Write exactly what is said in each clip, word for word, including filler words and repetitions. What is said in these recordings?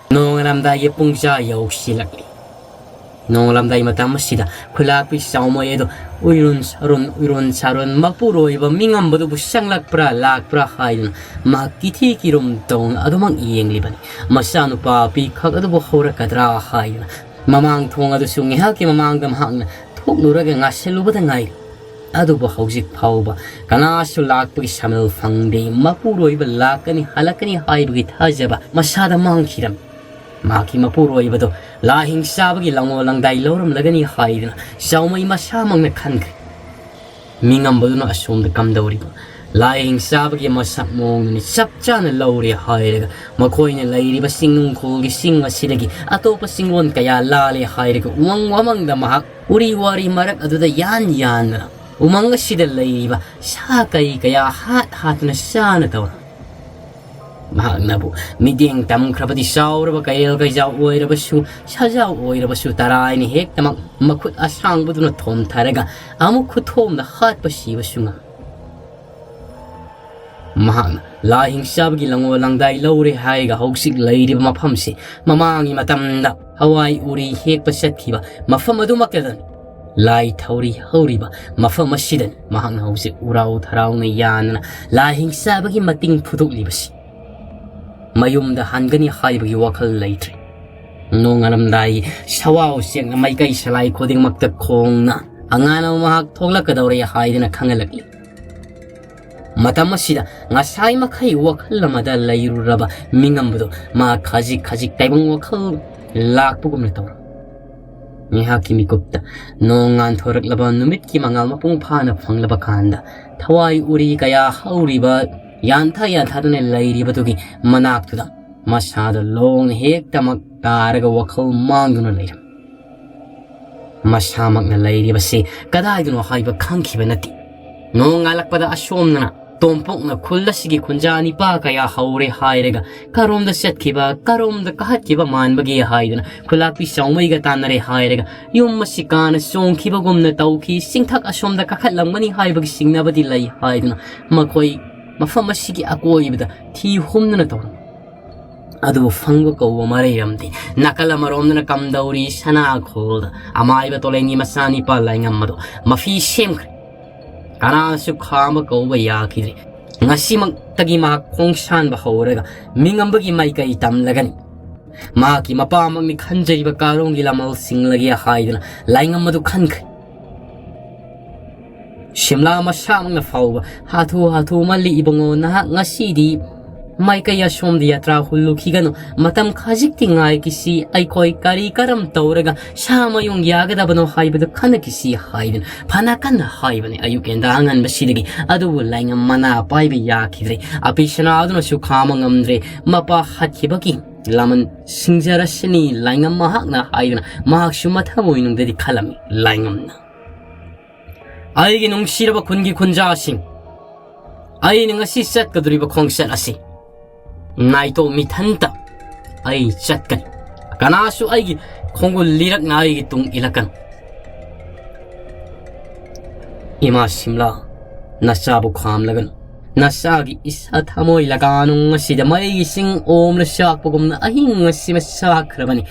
ꯅꯣꯡꯉꯥꯜꯂꯝꯗꯥꯏꯒꯤ ꯄꯨꯡꯖꯥ ꯌꯧꯁꯤꯜꯂꯛꯂꯤ꯫ ꯅꯣꯡꯉꯥꯜꯂꯝꯗꯥꯏ ꯃꯇꯝ ꯑꯁꯤꯗ ꯈꯨꯂꯥꯛꯄꯤ ꯆꯥꯎꯃꯩ ꯑꯗꯨ ꯎꯏꯔꯨꯟ ꯁꯥꯔꯨꯟ, ꯎꯏꯔꯨꯟ ꯁꯥꯔꯨꯟ ꯃꯄꯨꯔꯣꯏꯕ ꯃꯤꯉꯝꯕꯗꯨꯕꯨ ꯆꯪꯂꯛꯄ꯭ꯔꯥ ꯂꯥꯛꯄ꯭ꯔꯥ ꯍꯥꯏꯗꯨꯅ ꯃꯍꯥꯛ ꯀꯤꯊꯤ ꯀꯤꯔꯨꯝ ꯇꯧꯅ ꯑꯗꯨꯃꯛ ꯌꯦꯡꯂꯤꯕꯅꯤ꯫ ꯃꯆꯥꯅꯨꯄꯥ ꯄꯤꯈꯛ ꯑꯗꯨꯕꯨ ꯍꯧꯔꯛꯀꯗ꯭ꯔꯥ ꯍꯥꯏꯗꯨꯅ ꯃꯃꯥꯡ ꯊꯣꯡ ꯑꯗꯨꯁꯨ ꯉꯥꯏꯍꯥꯛꯀꯤ ꯃꯃꯥꯡꯗ ꯃꯍꯥꯛꯅ ꯊꯣꯛꯂꯨꯔꯒ ꯉꯥꯏꯁꯤꯜꯂꯨꯕꯗ ꯉꯥꯏꯔꯤ꯫ ꯑꯗꯨꯕꯨ ꯍꯧꯖꯤꯛ ꯐꯥꯎꯕ ꯀꯅꯥꯁꯨ ꯂꯥꯛꯄꯒꯤ ꯁꯃꯤꯜ ꯐꯪꯗꯦ꯫ ꯃꯄꯨꯔꯣꯏꯕ ꯂꯥꯛꯀꯅꯤ, ꯍꯜꯂꯛꯀꯅꯤ ꯍꯥꯏꯕꯒꯤ ꯊꯥꯖꯕ ꯃꯁꯥꯗ ꯃꯥꯡꯈꯤꯔꯝꯃꯤ꯫ ꯃꯍꯥꯛꯀꯤ ꯃꯄꯨꯔꯣꯏꯕꯗꯣ ꯂꯥꯏ ꯍꯤꯡꯆꯥꯕꯒꯤ ꯂꯪꯉꯣ ꯂꯪꯗꯥꯏ ꯂꯧꯔꯝꯂꯒꯅꯤ ꯍꯥꯏꯗꯨꯅ ꯆꯥꯎꯃꯩ ꯃꯁꯥꯃꯛꯅ ꯈꯟꯈ꯭ꯔꯦ꯫ ꯃꯤꯉꯝꯕꯗꯨꯅ ꯑꯁꯣꯝꯗ ꯀꯝꯗꯧꯔꯤꯕ? ꯂꯥꯏ ꯍꯤꯡꯆꯥꯕꯒꯤ ꯃꯁꯛ ꯃꯑꯣꯡꯗꯨꯅꯤ ꯆꯞ ꯆꯥꯅ ꯂꯧꯔꯦ ꯍꯥꯏꯔꯒ ꯃꯈꯣꯏꯅ ꯂꯩꯔꯤꯕ ꯆꯤꯡꯅꯨꯡꯈꯣꯜꯒꯤ ꯆꯤꯡ ꯑꯁꯤꯗꯒꯤ ꯑꯇꯣꯞꯄ ꯆꯤꯡꯂꯣꯟ ꯀꯌꯥ ꯂꯥꯜꯂꯦ ꯍꯥꯏꯔꯒ ꯎꯃꯪ ꯋꯥꯃꯪꯗ ꯃꯍꯥꯛ ꯎꯔꯤ ꯋꯥꯔꯤ ꯃꯔꯛ ꯑꯗꯨꯗ ꯌꯥꯟ ꯌꯥꯟꯗꯅ ꯎꯃꯪ ꯑꯁꯤꯗ ꯂꯩꯔꯤꯕ ꯁꯥ ꯀꯩ ꯀꯌꯥ ꯍꯥꯠ ꯍꯥꯠꯇꯨꯅ ꯆꯥꯅ ꯇꯧꯔꯝꯃꯤ꯫ ꯃꯍꯥꯛꯅꯕꯨ ꯃꯤꯠꯌꯦꯡ ꯇꯝꯈ꯭ꯔꯕꯗꯤ ꯆꯥꯎꯔꯕ ꯀꯩꯔꯦꯜ ꯀꯩꯖꯥꯎ ꯑꯣꯏꯔꯕꯁꯨ, ꯁꯥꯖꯥꯎ ꯑꯣꯏꯔꯕꯁꯨ ꯇꯔꯥꯏꯅ ꯍꯦꯛꯇꯃꯛ ꯃꯈꯨꯠ ꯑꯁꯥꯡꯕꯗꯨꯅ ꯊꯣꯝꯊꯔꯒ ꯑꯃꯨꯛ ꯈꯨꯊꯣꯝꯗ ꯍꯥꯠꯄ ꯁꯤꯕꯁꯨ ꯉꯝꯃꯤ꯫ ꯃꯍꯥꯛꯅ ꯂꯥꯏ ꯍꯤꯡꯆꯥꯕꯒꯤ ꯂꯪꯉꯣ ꯂꯪꯗꯥꯏ ꯂꯧꯔꯦ ꯍꯥꯏꯔꯒ ꯍꯧꯖꯤꯛ ꯂꯩꯔꯤꯕ ꯃꯐꯝꯁꯤ ꯃꯃꯥꯡꯒꯤ ꯃꯇꯝꯗ ꯍꯋꯥꯏ ꯎꯔꯤ ꯍꯦꯛꯄ ꯆꯠꯈꯤꯕ ꯃꯐꯝ ꯑꯗꯨꯃꯛꯇꯗꯅꯤ꯫ ꯂꯥꯏ ꯊꯧꯔꯤ ꯍꯧꯔꯤꯕ ꯃꯐꯝ ꯑꯁꯤꯗꯅꯤ ꯃꯍꯥꯛꯅ ꯍꯧꯖꯤꯛ ꯎꯔꯥꯎ ꯊꯔꯥꯎꯅ ꯌꯥꯟꯗꯅ ꯂꯥꯏ ꯍꯤꯡꯆꯥꯕꯒꯤ ꯃꯇꯤꯡ ꯐꯨꯗꯣꯛꯂꯤꯕꯁꯤ꯫ ꯃꯌꯨꯝꯗ ꯍꯟꯒꯅꯤ ꯍꯥꯏꯕꯒꯤ ꯋꯥꯈꯜ ꯂꯩꯇ꯭ꯔꯦ꯫ ꯅꯣꯡꯉꯥꯜꯂꯝꯗꯥꯏ ꯁꯋꯥꯎ ꯆꯦꯛꯅ ꯃꯥꯏꯀꯩ ꯁꯂꯥꯏ ꯈꯨꯗꯤꯡꯃꯛꯇ ꯈꯣꯡꯅ ꯑꯉꯥꯟꯕ ꯃꯍꯥꯛ ꯊꯣꯛꯂꯛꯀꯗꯧꯔꯦ ꯍꯥꯏꯗꯨꯅ ꯈꯪꯍꯜꯂꯛꯂꯤ꯫ ꯃꯇꯝ ꯑꯁꯤꯗ ꯉꯁꯥꯏ ꯃꯈꯩ ꯋꯥꯈꯜ ꯑꯃꯗ ꯂꯩꯔꯨꯔꯕ ꯃꯤꯉꯝꯕꯗꯨ ꯃꯥ ꯈꯖꯤꯛ ꯈꯖꯤꯛ ꯇꯥꯏꯕꯪ ꯋꯥꯈꯜ ꯂꯥꯛꯄꯒꯨꯝꯅ ꯇꯧꯔꯝꯃꯤ꯫ ꯉꯥꯏꯍꯥꯛꯀꯤ ꯃꯤꯀꯨꯞꯇ ꯅꯣꯡ ꯉꯥꯟꯊꯣꯔꯛꯂꯕ ꯅꯨꯃꯤꯠꯀꯤ ꯃꯉꯥꯜ ꯃꯄꯨꯡ ꯐꯥꯅ ꯐꯪꯂꯕ ꯀꯥꯟꯗ ꯊꯋꯥꯏ ꯎꯔꯤ ꯀꯌꯥ ꯍꯧꯔꯤꯕ ꯌꯥꯟꯊ ꯌꯥꯟꯊꯗꯨꯅ ꯂꯩꯔꯤꯕꯗꯨꯒꯤ ꯃꯅꯥꯛꯇꯨꯗ ꯃꯁꯥꯗ ꯂꯣꯡ ꯍꯦꯛꯇꯃꯛ ꯇꯥꯔꯒ ꯋꯥꯈꯜ ꯃꯥꯡꯗꯨꯅ ꯂꯩꯔꯝꯃꯤ꯫ ꯃꯁꯥꯃꯛꯅ ꯂꯩꯔꯤꯕꯁꯤ ꯀꯗꯥꯏꯗꯅꯣ ꯍꯥꯏꯕ ꯈꯪꯈꯤꯕ ꯅꯠꯇꯦ꯫ ꯅꯣꯡ ꯉꯥꯜꯂꯛꯄꯗ ꯑꯁꯣꯝꯗꯅ ꯇꯣꯝꯄꯣꯛꯅ ꯈꯨꯜ ꯑꯁꯤꯒꯤ ꯈꯨꯟꯖꯥ ꯅꯤꯄꯥ ꯀꯌꯥ ꯍꯧꯔꯦ ꯍꯥꯏꯔꯒ ꯀꯔꯣꯝꯗ ꯆꯠꯈꯤꯕ, ꯀꯔꯣꯝꯗ ꯀꯥꯈꯠꯈꯤꯕ ꯃꯥꯟꯕꯒꯦ ꯍꯥꯏꯗꯨꯅ ꯈꯨꯂꯥꯛꯄꯤ ꯆꯥꯎꯃꯩꯒ ꯇꯥꯟꯅꯔꯦ ꯍꯥꯏꯔꯒ ꯌꯨꯝ ꯑꯁꯤ ꯀꯥꯅ ꯆꯣꯡꯈꯤꯕꯒꯨꯝꯅ ꯇꯧꯈꯤ, ꯆꯤꯡꯊꯛ ꯑꯁꯣꯝꯗ ꯀꯥꯈꯠꯂꯝꯒꯅꯤ ꯍꯥꯏꯕꯒꯤ ꯆꯤꯡꯅꯕꯗꯤ ꯂꯩ ꯍꯥꯏꯗꯨꯅ ꯃꯈꯣꯏ ꯃꯐꯝ ꯑꯁꯤꯒꯤ ꯑꯀꯣꯏꯕꯗ ꯊꯤ ꯍꯨꯝꯗꯨꯅ ꯇꯧꯔꯝꯃꯤ꯫ ꯑꯗꯨꯕꯨ ꯐꯪꯕ ꯀꯧꯕ ꯑꯃ ꯂꯩꯔꯝꯗꯦ꯫ ꯅꯥꯀꯜ ꯑꯃꯔꯣꯝꯗꯅ ꯀꯝꯗꯧꯔꯤ ꯁꯅꯥꯈꯣꯜꯗ ꯑꯃꯥꯏꯕ ꯇꯣꯂꯦꯟꯒꯤ ꯃꯆꯥꯅꯤꯄꯥ ꯂꯥꯏꯉꯝ ꯑꯗꯣ ꯃꯐꯤ ꯁꯦꯝꯈ꯭ꯔꯦ꯫ ꯀꯅꯥꯁꯨ ꯈꯥꯝꯕ ꯀꯧꯕ ꯌꯥꯈꯤꯗ꯭ꯔꯦ꯫ ꯉꯁꯤꯃꯛꯇꯒꯤ ꯃꯍꯥꯛ ꯈꯣꯡꯁꯥꯟꯕ ꯍꯧꯔꯒ ꯃꯤꯉꯝꯕꯒꯤ ꯃꯥꯏꯀꯩ ꯇꯝꯂꯒꯅꯤ꯫ ꯃꯍꯥꯛꯀꯤ ꯃꯄꯥꯃꯛꯅꯤ ꯈꯟꯖꯔꯤꯕ ꯀꯥꯔꯣꯡꯒꯤ ꯂꯃꯜ ꯁꯤꯡꯂꯒꯦ ꯍꯥꯏꯗꯨꯅ ꯂꯥꯏꯉꯝ ꯑꯗꯨ ꯈꯟꯈ꯭ꯔꯦ꯫ ꯁꯤꯝꯂꯥ ꯃꯁꯥꯃꯛꯅ ꯐꯥꯎꯕ ꯍꯥꯊꯨ ꯍꯥꯊꯨ ꯃꯜꯂꯤ ꯏꯕꯨꯡꯉꯣ, ꯅꯍꯥꯛ ꯉꯁꯤꯗꯤ ꯃꯥꯏꯀꯩ ꯑꯁꯣꯝꯗ ꯌꯥꯇ꯭ꯔꯥ ꯍꯨꯜꯂꯨꯈꯤꯒꯅꯨ, ꯃꯇꯝ ꯈꯖꯤꯛꯇꯤ ꯉꯥꯏꯈꯤꯁꯤ, ꯑꯩꯈꯣꯏ ꯀꯔꯤ ꯀꯔꯝ ꯇꯧꯔꯒ ꯁꯥ ꯃꯌꯨꯡ ꯌꯥꯒꯗꯕꯅꯣ ꯍꯥꯏꯕꯗꯨ ꯈꯟꯅꯈꯤꯁꯤ ꯍꯥꯏꯗꯨꯅ ꯐꯅ ꯀꯟꯅ ꯍꯥꯏꯕꯅꯤ ꯑꯌꯨꯛ ꯌꯦꯟꯗꯥ ꯑꯉꯟꯕꯁꯤꯗꯒꯤ꯫ ꯑꯗꯨꯕꯨ ꯂꯥꯏꯉꯝ ꯃꯅꯥ ꯄꯥꯏꯕ ꯌꯥꯈꯤꯗ꯭ꯔꯦ꯫ ꯑꯄꯤ ꯁꯅꯥ ꯑꯗꯨꯅꯁꯨ ꯈꯥꯝꯕ ꯉꯝꯗ꯭ꯔꯦ꯫ ꯃꯄꯥ ꯍꯥꯠꯈꯤꯕꯒꯤ ꯂꯃꯟ ꯁꯤꯡꯖꯔꯁꯤꯅꯤ ꯂꯥꯏꯉꯝ ꯃꯍꯥꯛꯅ ꯍꯥꯏꯗꯨꯅ ꯃꯍꯥꯛꯁꯨ ꯃꯊꯃꯣꯏꯅꯨꯡꯗꯗꯤ ꯈꯜꯂꯝꯃꯤ꯫ ꯂꯥꯏꯉꯝꯅ, ꯑꯩꯒꯤ ꯅꯨꯡꯁꯤꯔꯕ ꯈꯨꯟꯒꯤ ꯈꯨꯟꯖꯥꯁꯤꯡ, ꯑꯩꯅ ꯉꯁꯤ ꯆꯠꯀꯗꯧꯔꯤꯕ ꯈꯣꯡꯆꯠ ꯑꯁꯤ ꯅꯥꯏꯇꯣꯝ ꯏꯊꯟꯇ ꯑꯩ ꯆꯠꯀꯅꯤ꯫ ꯀꯅꯥꯁꯨ ꯑꯩꯒꯤ ꯈꯣꯡꯒꯨꯜ ꯂꯤꯔꯛꯅ ꯑꯩꯒꯤ ꯇꯨꯡ ꯏꯜꯂꯛꯀꯅꯨ꯫ ꯏꯃꯥ ꯁꯤꯝꯂꯥ, ꯅꯆꯥꯕꯨ ꯈꯥꯝꯂꯒꯅꯨ꯫ ꯅꯆꯥꯒꯤ ꯏꯁꯥ ꯊꯃꯣꯏ ꯂꯒꯥꯅꯨꯡ ꯑꯁꯤꯗ ꯃꯩꯒꯤ ꯆꯤꯡ ꯑꯣꯝꯅ ꯆꯥꯛꯄꯒꯨꯝꯅ ꯑꯍꯤꯡ ꯑꯁꯤꯃ ꯆꯥꯛꯈ꯭ꯔꯕꯅꯤ꯫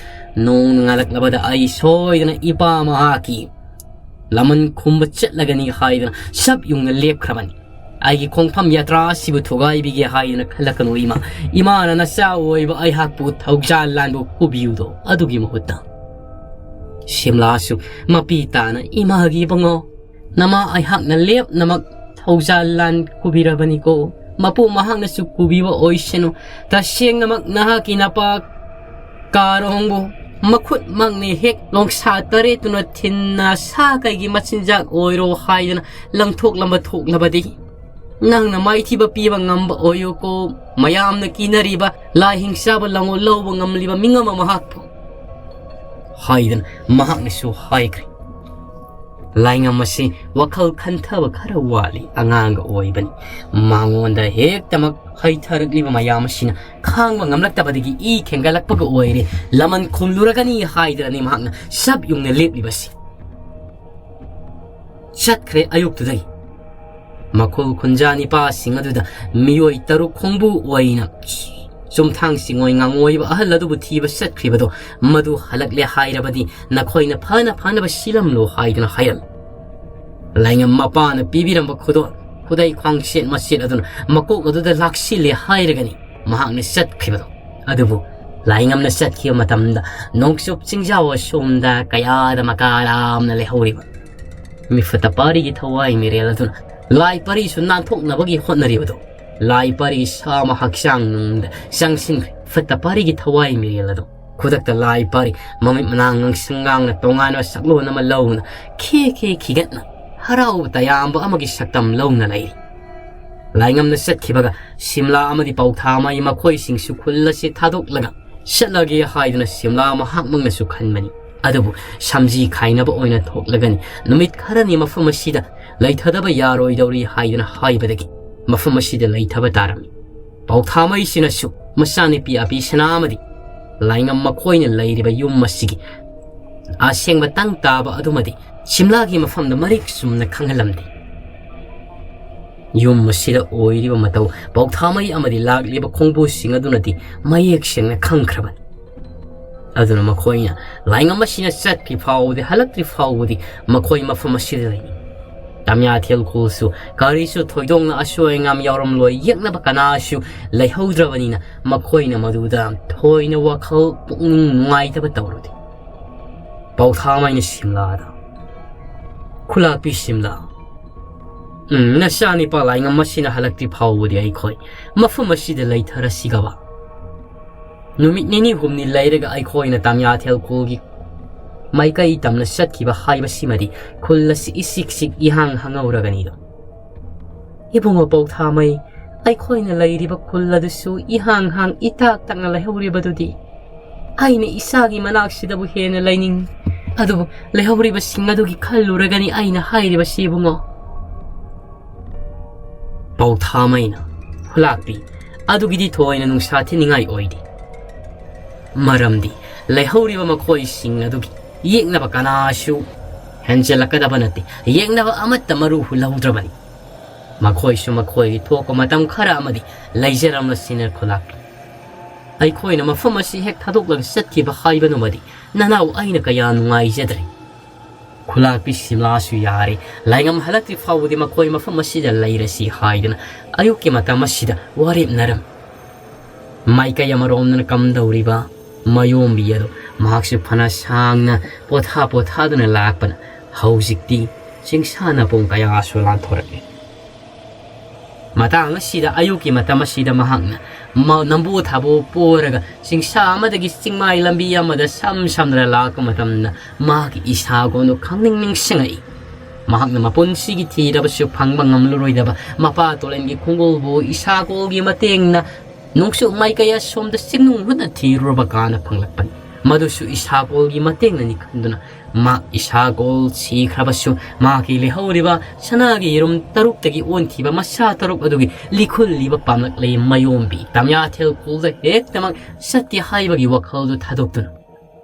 ꯅꯣꯡ ꯉꯥꯜꯂꯛꯂꯕꯗ ꯑꯩ ꯁꯣꯏꯗꯅ ꯏꯄꯥ ꯃꯍꯥꯛꯀꯤ ꯂꯃꯟ ꯈꯨꯝꯕ ꯆꯠꯂꯒꯅꯤ ꯍꯥꯏꯗꯨꯅ ꯁꯞ ꯌꯨꯡꯅ ꯂꯦꯞꯈ꯭ꯔꯕꯅꯤ꯫ ꯑꯩꯒꯤ ꯈꯣꯡꯐꯝ ꯌꯥꯇ꯭ꯔꯥ ꯑꯁꯤꯕꯨ ꯊꯨꯒꯥꯏꯕꯤꯒꯦ ꯍꯥꯏꯗꯨꯅ ꯈꯜꯂꯛꯀꯅꯨ ꯏꯃꯥ꯫ ꯏꯃꯥꯅ ꯅꯆꯥ ꯑꯣꯏꯕ ꯑꯩꯍꯥꯛꯄꯨ ꯊꯧꯖꯥꯜ ꯂꯥꯟꯕꯨ ꯄꯨꯕꯤꯌꯨꯗꯣ꯫ ꯑꯗꯨꯒꯤ ꯃꯍꯨꯠꯇ ꯁꯤꯝꯂꯥꯁꯨ ꯃꯄꯤ ꯇꯥꯅ ꯏꯃꯥꯒꯤ ꯏꯕꯨꯡꯉꯣ, ꯅꯃꯥ ꯑꯩꯍꯥꯛꯅ ꯂꯦꯞꯅꯃꯛ ꯊꯧꯖꯥꯜ ꯂꯥꯟ ꯀꯨꯕꯤꯔꯕꯅꯤꯀꯣ꯫ ꯃꯄꯨ ꯃꯍꯥꯛꯅꯁꯨ ꯀꯨꯕꯤꯕ ꯑꯣꯏꯁꯅꯨ꯫ ꯇꯁꯦꯡꯅꯃꯛ ꯅꯍꯥꯛꯀꯤ ꯅꯄꯥ ꯀꯥꯔꯣꯡꯕꯨ ꯃꯈꯨꯠꯃꯛꯅ ꯍꯦꯛ ꯂꯣꯡꯁꯥ ꯇꯔꯦꯠꯇꯨꯅ ꯊꯤꯟꯅ ꯁꯥ ꯀꯩꯒꯤ ꯃꯆꯤꯟꯖꯥꯛ ꯑꯣꯏꯔꯣ ꯍꯥꯏꯗꯅ ꯂꯪꯊꯣꯛꯂꯝꯕ ꯊꯣꯛꯂꯕꯗꯤ ꯅꯪꯅ ꯃꯥꯏꯊꯤꯕ ꯄꯤꯕ ꯉꯝꯕ ꯑꯣꯏꯌꯨꯀꯣ꯫ ꯃꯌꯥꯝꯅ ꯀꯤꯅꯔꯤꯕ ꯂꯥꯏ ꯍꯤꯡꯆꯥꯕ ꯂꯥꯡꯑꯣꯜ ꯂꯧꯕ ꯉꯝꯂꯤꯕ ꯃꯤꯉꯝ ꯑꯃ ꯃꯍꯥꯛꯄꯨ ꯍꯥꯏꯗꯅ ꯃꯍꯥꯛꯅꯁꯨ ꯍꯥꯏꯈ꯭ꯔꯦ꯫ ꯂꯥꯏꯉꯝ ꯑꯁꯤ ꯋꯥꯈꯜ ꯈꯟꯊꯕ ꯈꯔ ꯋꯥꯠꯂꯤ ꯑꯉꯥꯡꯒ ꯑꯣꯏꯕꯅꯤ꯫ ꯃꯉꯣꯟꯗ ꯍꯦꯛꯇꯃꯛ ꯍꯩꯊꯔꯛꯂꯤꯕ ꯃꯌꯥꯝ ꯑꯁꯤꯅ ꯈꯥꯡꯕ ꯉꯝꯂꯛꯇꯕꯗꯒꯤ ꯏ ꯈꯦꯡꯒꯠꯂꯛꯄꯒ ꯑꯣꯏꯔꯦ꯫ ꯂꯃꯟ ꯈꯨꯝꯂꯨꯔꯒꯅꯤ ꯍꯥꯏꯗꯅꯅꯤ ꯃꯍꯥꯛꯅ ꯁꯞ ꯌꯨꯡꯅ ꯂꯦꯞꯂꯤꯕꯁꯤ꯫ ꯆꯠꯈ꯭ꯔꯦ ꯑꯌꯨꯛꯇꯨꯗꯒꯤ꯫ ꯃꯈꯨꯜ ꯈꯨꯟꯖꯥ ꯅꯤꯄꯥꯁꯤꯡ ꯑꯗꯨꯗ ꯃꯤꯑꯣꯏ ꯇꯔꯨꯛ ꯈꯣꯡꯕꯨ ꯑꯣꯏꯅ ꯆꯨꯝꯊꯥꯡ ꯆꯤꯡꯉꯣꯏ ꯉꯥꯡꯉꯣꯏꯕ ꯑꯍꯜ ꯑꯗꯨꯕꯨ ꯊꯤꯕ ꯆꯠꯈ꯭ꯔꯤꯕꯗꯣ ꯃꯗꯨ ꯍꯜꯂꯛꯂꯦ ꯍꯥꯏꯔꯕꯗꯤ ꯅꯈꯣꯏꯅ ꯐꯅ ꯐꯅꯕ ꯁꯤꯜꯂꯝꯂꯣ ꯍꯥꯏꯗꯨꯅ ꯍꯥꯏꯔꯝꯃꯤ꯫ ꯂꯥꯏꯉꯝ ꯃꯄꯥꯅ ꯄꯤꯕꯤꯔꯝꯕ ꯈꯨꯗꯣꯜ, ꯈꯨꯗꯩ ꯈ꯭ꯋꯥꯡꯆꯦꯠ ꯃꯆꯦꯠ ꯑꯗꯨꯅ ꯃꯀꯣꯛ ꯑꯗꯨꯗ ꯂꯥꯛꯁꯤꯜꯂꯦ ꯍꯥꯏꯔꯒꯅꯤ ꯃꯍꯥꯛꯅ ꯆꯠꯈꯤꯕꯗꯣ꯫ ꯑꯗꯨꯕꯨ ꯂꯥꯏꯉꯝꯅ ꯆꯠꯈꯤꯕ ꯃꯇꯝꯗ ꯅꯣꯡꯆꯨꯞ ꯆꯤꯡꯖꯥꯎ ꯑꯁꯣꯝꯗ ꯀꯌꯥꯗ ꯃꯀꯥ ꯂꯥꯝꯅ ꯂꯩꯍꯧꯔꯤꯕ ꯃꯤꯐꯠꯇ ꯄꯥꯔꯤꯒꯤ ꯊꯋꯥꯏ ꯃꯤꯔꯦꯜ ꯑꯗꯨꯅ ꯂꯥꯏ ꯄꯥꯔꯤꯁꯨ ꯅꯥꯟꯊꯣꯛꯅꯕꯒꯤ ꯍꯣꯠꯅꯔꯤꯕꯗꯣ, ꯂꯥꯏ ꯄꯥꯔꯤ ꯁꯥꯃ ꯍꯛꯆꯥꯡ ꯅꯨꯡꯗ ꯆꯪꯁꯤꯟꯈ꯭ꯔꯦ꯫ ꯐꯠꯇ ꯄꯥꯔꯤꯒꯤ ꯊꯋꯥꯏ ꯃꯤꯔꯦꯜ ꯑꯗꯣ ꯈꯨꯗꯛꯇ ꯂꯥꯏ ꯄꯥꯔꯤ ꯃꯃꯤꯠ ꯃꯅꯥ ꯉꯥꯡꯁꯪ ꯉꯥꯡꯅ ꯇꯣꯉꯥꯟꯕ ꯁꯛꯂꯣꯟ ꯑꯃ ꯂꯧꯅ ꯈꯦ ꯈꯦ ꯈꯤꯒꯠꯅ ꯍꯔꯥꯎꯕ ꯇꯌꯥꯝꯕ ꯑꯃꯒꯤ ꯁꯛꯇꯝ ꯂꯧꯅ ꯂꯩꯔꯤ꯫ ꯂꯥꯏꯉꯝꯅ ꯆꯠꯈꯤꯕꯒ ꯁꯤꯝꯂꯥ ꯑꯃꯗꯤ ꯄꯥꯎꯊꯥꯃꯩ ꯃꯈꯣꯏꯁꯤꯡꯁꯨ ꯈꯨꯜ ꯑꯁꯤ ꯊꯥꯗꯣꯛꯂꯒ ꯆꯠꯂꯒꯦ ꯍꯥꯏꯗꯨꯅ ꯁꯤꯝꯂꯥ ꯃꯍꯥꯛꯃꯛꯅꯁꯨ ꯈꯟꯕꯅꯤ꯫ ꯑꯗꯨꯕꯨ ꯁꯝꯖꯤ ꯈꯥꯏꯅꯕ ꯑꯣꯏꯅ ꯊꯣꯛꯂꯒꯅꯤ꯫ ꯅꯨꯃꯤꯠ ꯈꯔꯅꯤ ꯃꯐꯝ ꯑꯁꯤꯗ ꯂꯩꯊꯗꯕ ꯌꯥꯔꯣꯏꯗꯧꯔꯤ ꯍꯥꯏꯗꯨꯅ ꯍꯥꯏꯕꯗꯒꯤ ꯃꯐꯝ ꯑꯁꯤꯗ ꯂꯩꯊꯕ ꯇꯥꯔꯝꯃꯤ꯫ ꯄꯥꯎꯊꯥꯃꯩꯁꯤꯅꯁꯨ ꯃꯆꯥꯅꯨꯄꯤ ꯑꯕꯤꯁꯅꯥ ꯑꯃꯗꯤ ꯂꯥꯏꯉꯝ ꯃꯈꯣꯏꯅ ꯂꯩꯔꯤꯕ ꯌꯨꯝ ꯑꯁꯤꯒꯤ ꯑꯁꯦꯡꯕ ꯇꯪ ꯇꯥꯕ ꯑꯗꯨꯃꯗꯤ ꯁꯤꯝꯂꯥꯒꯤ ꯃꯐꯝꯗ ꯃꯔꯤꯛ ꯆꯨꯝꯅ ꯈꯪꯍꯜꯂꯝꯗꯦ꯫ ꯌꯨꯝ ꯑꯁꯤꯗ ꯑꯣꯏꯔꯤꯕ ꯃꯇꯧ ꯄꯥꯎꯊꯥꯃꯩ ꯑꯃꯗꯤ ꯂꯥꯛꯂꯤꯕ ꯈꯣꯡꯕꯨꯁꯤꯡ ꯑꯗꯨꯅꯗꯤ ꯃꯌꯦꯛ ꯁꯦꯡꯅ ꯈꯪꯈ꯭ꯔꯕꯅꯤ꯫ ꯑꯗꯨꯅ ꯃꯈꯣꯏꯅ ꯂꯥꯏꯉꯝ ꯑꯁꯤꯅ ꯆꯠꯇ꯭ꯔꯤ ꯐꯥꯎꯕꯗꯤ, ꯍꯜꯂꯛꯇ꯭ꯔꯤ ꯐꯥꯎꯕꯗꯤ ꯃꯈꯣꯏ ꯃꯐꯝ ꯑꯁꯤꯗ ꯂꯩꯅꯤ꯫ ꯇꯝꯌꯥꯊꯦꯜ ꯈꯨꯜꯁꯨ ꯀꯔꯤꯁꯨ ꯊꯣꯏꯗꯣꯛꯅ ꯑꯁꯣꯏ ꯑꯉꯥꯝ ꯌꯥꯎꯔꯝꯂꯣꯏ, ꯌꯦꯛꯅꯕ ꯀꯅꯥꯁꯨ ꯂꯩꯍꯧꯗ꯭ꯔꯕꯅꯤꯅ ꯃꯈꯣꯏꯅ ꯃꯗꯨꯗ ꯊꯣꯏꯅ ꯋꯥꯈꯜ ꯄꯨꯛꯅꯤꯡ ꯅꯨꯡꯉꯥꯏꯇꯕ ꯇꯧꯔꯨꯗꯦ꯫ ꯄꯥꯎꯊꯥꯃꯩꯅ ꯁꯤꯝꯂꯥꯗ, "ꯈꯨꯂꯥꯛꯄꯤ ꯁꯤꯝꯂꯥ, ꯎꯝ, ꯅꯆꯥꯅꯤꯄꯥ ꯂꯥꯏꯉꯝ ꯑꯁꯤꯅ ꯍꯜꯂꯛꯇ꯭ꯔꯤ ꯐꯥꯎꯕꯗꯤ ꯑꯩꯈꯣꯏ ꯃꯐꯝ ꯑꯁꯤꯗ ꯂꯩꯊꯔꯁꯤꯒꯕ? ꯅꯨꯃꯤꯠ ꯅꯤꯅꯤ ꯍꯨꯝꯅꯤ ꯂꯩꯔꯒ ꯑꯩꯈꯣꯏꯅ ꯇꯝꯌꯥꯊꯦꯜ ꯈꯨꯜꯒꯤ ꯃꯥꯏꯀꯩ ꯇꯝꯅ ꯆꯠꯈꯤꯕ ꯍꯥꯏꯕꯁꯤꯃꯗꯤ ꯈꯨꯜ ꯑꯁꯤ ꯏꯆꯤꯛ ꯆꯤꯛ ꯏꯍꯥꯡ ꯍꯥꯡꯍꯧꯔꯒꯅꯤꯗꯣ꯫ ꯏꯕꯨꯡꯉꯣ ꯄꯥꯎꯊꯥꯃꯩ, ꯑꯩꯈꯣꯏꯅ ꯂꯩꯔꯤꯕ ꯈꯨꯜ ꯑꯗꯨꯁꯨ ꯏꯍꯥꯡ ꯍꯥꯡ ꯏꯇꯥꯛ ꯇꯛꯅ ꯂꯩꯍꯧꯔꯤꯕꯗꯨꯗꯤ ꯑꯩꯅ ꯏꯆꯥꯒꯤ ꯃꯅꯥꯛꯁꯤꯗꯕꯨ ꯍꯦꯟꯅ ꯂꯩꯅꯤꯡ꯫ ꯑꯗꯨꯕꯨ ꯂꯩꯍꯧꯔꯤꯕꯁꯤꯡ ꯑꯗꯨꯒꯤ ꯈꯜꯂꯨꯔꯒꯅꯤ ꯑꯩꯅ ꯍꯥꯏꯔꯤꯕꯁꯤ ꯏꯕꯨꯡꯉꯣ꯫" ꯄꯥꯎꯊꯥꯃꯩꯅ, "ꯈꯨꯂꯥꯛꯄꯤ, ꯑꯗꯨꯒꯤꯗꯤ ꯊꯣꯏꯅ ꯅꯨꯡꯁꯥ ꯊꯤꯅꯤꯡꯉꯥꯏ ꯑꯣꯏꯗꯦ꯫ ꯃꯔꯝꯗꯤ ꯂꯩꯍꯧꯔꯤꯕ ꯃꯈꯣꯏꯁꯤꯡ ꯑꯗꯨꯒꯤ ꯌꯦꯛꯅꯕ ꯀꯅꯥꯁꯨ ꯍꯦꯟꯖꯜꯂꯛꯀꯗꯕ ꯅꯠꯇꯦ꯫ ꯌꯦꯛꯅꯕ ꯑꯃꯠꯇ ꯃꯔꯨ ꯍꯨꯜꯍꯧꯗ꯭ꯔꯕꯅꯤ꯫ ꯃꯈꯣꯏꯁꯨ ꯃꯈꯣꯏꯒꯤ ꯊꯣꯛꯄ ꯃꯇꯝ ꯈꯔ ꯑꯃꯗꯤ ꯂꯩꯖꯔꯝꯂꯁꯤꯅ ꯈꯨꯂꯥꯛꯄꯤ꯫ ꯑꯩꯈꯣꯏꯅ ꯃꯐꯝ ꯑꯁꯤ ꯍꯦꯛ ꯊꯥꯗꯣꯛꯂꯒ ꯆꯠꯈꯤꯕ ꯍꯥꯏꯕꯗꯨꯃꯗꯤ ꯅꯅꯥꯎ ꯑꯩꯅ ꯀꯌꯥ ꯅꯨꯡꯉꯥꯏꯖꯗ꯭ꯔꯦ꯫ ꯈꯨꯂꯥꯛꯄꯤ ꯁꯤꯝꯂꯥꯁꯨ ꯌꯥꯔꯦ, ꯂꯥꯏꯉꯝ ꯍꯜꯂꯛꯇ꯭ꯔꯤ ꯐꯥꯎꯕꯗꯤ ꯃꯈꯣꯏ ꯃꯐꯝ ꯑꯁꯤꯗ ꯂꯩꯔꯁꯤ ꯍꯥꯏꯗꯨꯅ ꯑꯌꯨꯛꯀꯤ ꯃꯇꯝ ꯑꯁꯤꯗ ꯋꯥꯔꯦꯞꯅꯔꯝꯃꯤ꯫ ꯃꯥꯏꯀꯩ ꯑꯃꯔꯣꯝꯗꯅ ꯀꯝꯗꯧꯔꯤꯕ ꯃꯌꯣꯝꯕꯤ ꯑꯗꯨ ꯃꯍꯥꯛꯁꯨ ꯐꯅ ꯁꯥꯡꯅ ꯄꯣꯊꯥ ꯄꯣꯊꯥꯗꯨꯅ ꯂꯥꯛꯄꯅ ꯍꯧꯖꯤꯛꯇꯤ ꯆꯤꯡꯁꯥ ꯅꯥꯄꯣꯡ ꯀꯌꯥꯁꯨ ꯂꯥꯟꯊꯣꯔꯛꯂꯦ꯫ ꯃꯇꯥꯡ ꯑꯁꯤꯗ ꯑꯌꯨꯛꯀꯤ ꯃꯇꯝ ꯑꯁꯤꯗ ꯃꯍꯥꯛꯅ ꯃ-, ꯅꯝꯕꯨ ꯊꯥꯕꯨ ꯄꯣꯔꯒ ꯆꯤꯡꯁꯥ ꯑꯃꯗꯒꯤ ꯆꯤꯡꯃꯥꯏ ꯂꯝꯕꯤ ꯑꯃꯗ ꯁꯝ ꯁꯝꯗꯨꯅ ꯂꯥꯛꯄ ꯃꯇꯝꯗ ꯃꯍꯥꯛꯀꯤ ꯏꯁꯥꯒꯣꯟꯗꯨ ꯈꯪꯅꯤꯡ ꯅꯤꯡꯁꯤꯡꯉꯛꯏ꯫ ꯃꯍꯥꯛꯅ ꯃꯄꯨꯟꯁꯤꯒꯤ ꯊꯤꯔꯕꯁꯨ ꯐꯪꯕ ꯉꯝꯂꯔꯣꯏꯗꯕ ꯃꯄꯥ ꯇꯣꯂꯦꯟꯒꯤ ꯈꯣꯡꯒꯨꯜꯕꯨ ꯏꯁꯥꯒꯣꯜꯒꯤ ꯃꯇꯦꯡꯅ ꯅꯣꯡꯆꯨꯞ ꯃꯥꯏꯀꯩ ꯑꯁꯣꯝꯗ ꯆꯤꯡꯅꯨꯡ ꯍꯨꯠꯅ ꯊꯤꯔꯨꯔꯕ ꯀꯥꯟꯗ ꯐꯪꯂꯛꯄꯅꯤ꯫ ꯃꯗꯨꯁꯨ ꯏꯁꯥꯒꯣꯜꯒꯤ ꯃꯇꯦꯡꯅꯅꯤ ꯈꯟꯗꯨꯅ ꯃꯍꯥꯛ ꯏꯁꯥꯒꯣꯜ ꯁꯤꯈ꯭ꯔꯕꯁꯨ ꯃꯍꯥꯛꯀꯤ ꯂꯩꯍꯧꯔꯤꯕ ꯁꯅꯥꯒꯤ ꯌꯦꯔꯨꯝ ꯇꯔꯨꯛꯇꯒꯤ ꯑꯣꯟꯈꯤꯕ ꯃꯁꯥ ꯇꯔꯨꯛ ꯑꯗꯨꯒꯤ ꯂꯤꯈꯨꯜꯂꯤꯕ ꯄꯥꯝꯂꯛꯂꯦ ꯃꯌꯣꯝꯕꯤ꯫ ꯇꯝꯌꯥꯊꯦꯜ ꯈꯨꯜꯗ ꯍꯦꯛꯇꯃꯛ ꯆꯠꯀꯦ ꯍꯥꯏꯕꯒꯤ ꯋꯥꯈꯜꯗꯨ ꯊꯥꯗꯣꯛꯇꯨꯅ,